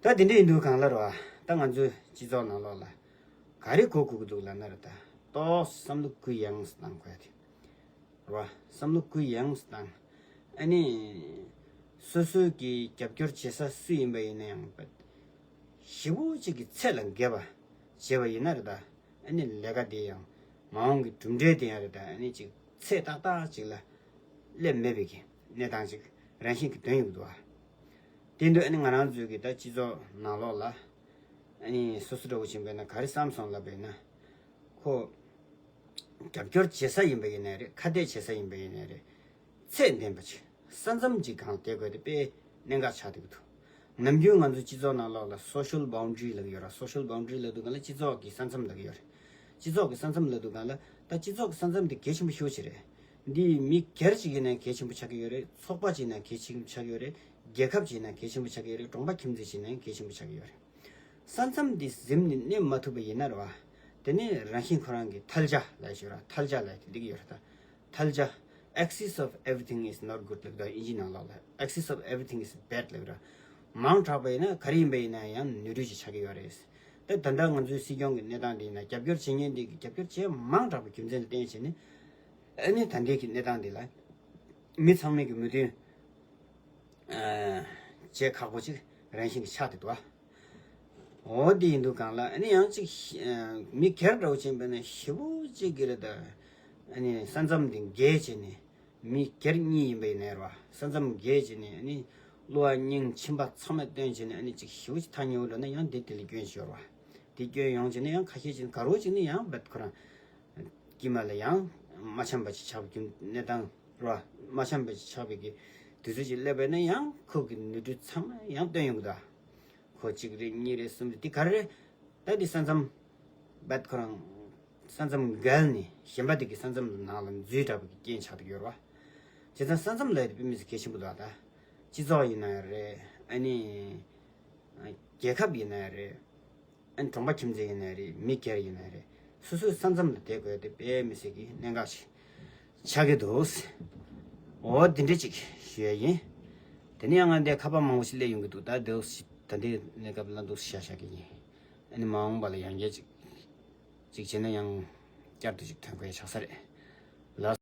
བ། ད་དེ་འདྲ་ཡིན་དུས་སྒང་ལ་རེད་བ། ད་ང་ཚོའི་སྤྱི་ཚོགས་ནང་ལོགས་ལ་ག་རེ་གོ་དགོས་ཀྱི་འདུག་ལབ་ན་རེད། ད་ཏོག་བསམ་བློ་གུ་ཡངས་སུ་བཏང་དགོས་ཡ་དེ་རེད་བ། བསམ་བློ་གུ་ཡངས་སུ་བཏང་། ཨ་ནི་སོ་སོའི་གི་རྒྱབ་སྐྱོར་བྱེད་ས་སུ་ཡིན་པ་ཡིན་ན་ཡང་ཞེ་པོ་ཅིག་གི་ཚད་ལ་འགེབས་པ་བྱས་པ་ཡིན་ན་རེད། ད་ཨ་ནི་ལས་ཀ་དེ་ཡང་མ་འོངས་ཀྱི་གྲུབ་འབྲས་དེ་ཡང་རེད། ད་ཨ་ནི་ཅིག་ཚད་ཏག་ཏག་ཅིག་ལ་སླེབས་མེད་པའི་གི་གནས་སྟངས་ཅིག་རང་བཞིན་གྱི་དོན་ཡོང་གི་འདུག་བ། དེ་འདུག་ཨ་ནི་ང་རང་ཚོའི་གི་ད་སྤྱི་ཚོགས་ནང་ལོགས་ལ་ཨ་ནི་སོ་སོ་འདྲ་བོ་ཕྱིན་པས་ན་ག་རེ་བསམ་སོང་ལབ་པས་ན། ཁོ་རྒྱབ་སྐྱོར་བྱེད་ས་ཡིན་པ་ཡིན་ནའི་རེད། ཁ་གཏད་བྱེད་ས་ཡིན་པ་ཡིན་ནའི་རེད། ཚད་ལྡན་པ་ཅིག་ས་མཚམས་ཅིག་སྒང་བསྡད་དགོས་དེ་དཔེ་གནད་འགག་ཆགས་བསྡད་ཀྱི་འདུག་ནམ་རྒྱུན་ང་ཚོའི་སྤྱི་ཚོགས་ནང་ལོགས་ལ་social boundary ལབ་ཀྱི་ཡོད་ར། social boundary ལབ་དུས་སྒང་ལ་སྤྱི་ཚོགས་ཀྱི་ས་མཚམས་ལབ་ཀྱི་ཡོད་རེད། སྤྱི་ཚོགས་ཀྱི་ས་མཚམས་ལབ་དུས་སྒང་ལ་ད་སྤྱི་ཚོགས་ཀྱི་ས་མཚམས་དེ་གལ་ཆེན་པོ་ཤོས་ཅིག་རེད། འདི་མི་སྒེར་གཅིག་ཡིན་ན་གལ་ཆེན་པོ་ཆགས་ཀྱི་ཡོད་རེད། ཚོགས་པ་གཅིག་ཡིན་ན་གལ་ཆེན་པོ་ཆགས་ཀྱི་ཡོད་རེད། རྒྱལ་ཁབ་གཅིག་ཡིན་ན་གལ་ཆེན་པོ་ཆགས་ཀྱི་ཡོད་རེད། གྲོང་པ་ཁྱིམ་མཚེས་གཅིག་ཡིན་ན་གལ་ཆེན་པོ་ཆགས་ཀྱི་ཡོད་རེད། ས་མཚམས་འདི་ཟིན་ནས་གནས་མ་ཐུབ་པ་ཡིན་ན་རེད་བ། དེ་ནས་རང་བཞིན་ཁོ་རང་གི་ཐལ་ཆ་ལབ་ཞིག་ར། ཐལ་ཆ་ལབ་དེ་འགྲིག་གི་ཡོད་རེད་ད། ཐལ་ཆ། Excess of everything is not good ལབ་ད་ཨིན་ཇི་ནང་ལོགས་ལ། Excess of everything is bad ལབ་ར། མང་དྲགས་པ་ཡིན་ན་ག་རེ་ཡིན་པ་ཡིན་ན་ཡང་ནོར་འཁྲུལ་ཅིག་ཆགས་ཀྱི་ཡོད་རེད། ད་ད་ལྟ་ང་ཚོའི་སྲིད་སྐྱོང་གི་གནས་སྟངས་འདི་ཡིན་ན་རྒྱབ་སྐྱོར་བྱེད་མཁན་འདི་གི་རྒྱབ་སྐྱོར་བྱེད་མང་དྲགས་པ་རྒྱུ་མཚན་ལ་བརྟེན་བྱས་ནས། ཨ་ནི་ད་ལྟའི་གི་གནས་སྟངས་འདི་ལ་མི་ཚང་མས་གི་མོས་མཐུན་བྱེད་ཁག་པོ་ཅིག་རང་བཞིན་གྱི་ཆགས་བསྡད་འདུག་བ། འོ་དེ་ཡིན་དུས་སྒང་ལ་ཨ་ནི་ཡང་ཅིག་མི་སྒེར་འདྲ་བོ་ཅིག་ཡིན་པ་ན་ཞེ་པོ་ཅིག་གི་རེད་ད། ཨ་ནི་ས་མཚམས་འདི་བརྒལ་བྱས་ནས་མི་སྒེར་གཉིས་ཡིན་པ་ཡིན་ན་རེད་བ། ས་མཚམས་བརྒལ་བྱས་ནས་ཨ་ནི་གློ་བ་སྙིང་མཆིན་པ་ཚང་མ་བཏོན་བྱས་ནས་ཨ་ནི་ཅིག་ཞེ་པོ་ཅིག་ཐག་ཉེ་བོ་འགྲོ་ན་ཡང་དེ་དེ་ལ་སྐྱོན་ཞིག་ཡོད་རེད་བ། དེ་སྐྱོན་ཡོང་བྱས་ནས་ཡང་ཁ་ཤས་ཅིག་ག་རོ་ཅིག་ནི་ཡང་རྦད་ཁོ་རང་དཀྱིལ་མ་ལ་ཡང་མ་འཆམ་པ་ཅིག་ཆགས་པའི་གནས་སྟངས་རེད་བ། མ་འཆམ་པ་ཅིག་ཆགས་པའི་གི་དུས་ཚོད་ཅིག་སླེབས་པ་ཡིན་ན་ཡང་ཁོ་གི་ནོར་འཁྲུལ་ཚང་མ་ཡང་བཏོན་ཡོང་གི་འདུག་ཁོ་གཅིག་རེད། གཉིས་རེད། གསུམ་རེད། འདི་ག་རེ་རེད། ད་འདི་ས་མཚམས་རྦད་ཁོ་རང་ས་མཚམས་བརྒལ་ནས་གཞན་པ་དེ་གི་ས་མཚམས་ནང་ལ་འཛུལ་དྲགས་པའི་རྐྱེན་ཆགས་བསྡད་ཡོད་རེད་བ། བྱས་ཙང་ས་མཚམས་ལབ་ཡ་དེ་དཔེ་མི་སྲིད་གལ་ཆེན་པོ་འདུག་ད་སྤྱི་ཚོགས་ཡིན་ན་རེད། ཨ་ནི་རྒྱལ་ཁབ་ཡིན་ན་རེད། ཨ་ནི་གྲོང་པ་ཁྱིམ་མཚེས་ཡིན་ན་རེད། མི་སྒེར་ཡིན་ན་རེད། སོ་སོའི་ས་མཚམས་ལ་བསྡད་དགོས་ཡ་དེ་དཔེ་མི་སྲིད་ཀྱི་གནད་འགག་ཅིག་ཆགས་ཀྱི་འདུག་འོ་འདི་འདྲ་ཅིག་ཞུ་ཡ་ཡིན། དེ་ནས་ཡང་ང་འདི་ཁ་པར་མང་པོ་ཞིག་སླེབས་ཡོང་གི་འདུག་ད་འདི་ད་འདི་གནས་སྐབས་ལ་འདུག་བཤད་བཤད་ཀྱི་ཡིན། ཨ་ནི་མ་འོངས་པ་ལ་ཡང་བསྐྱར་ཅིག་ཅིག་བྱས་ན་ཡང་བསྐྱར་དུ་ཅིག་ཐོན་དགོས་ཆགས་ས་རེད།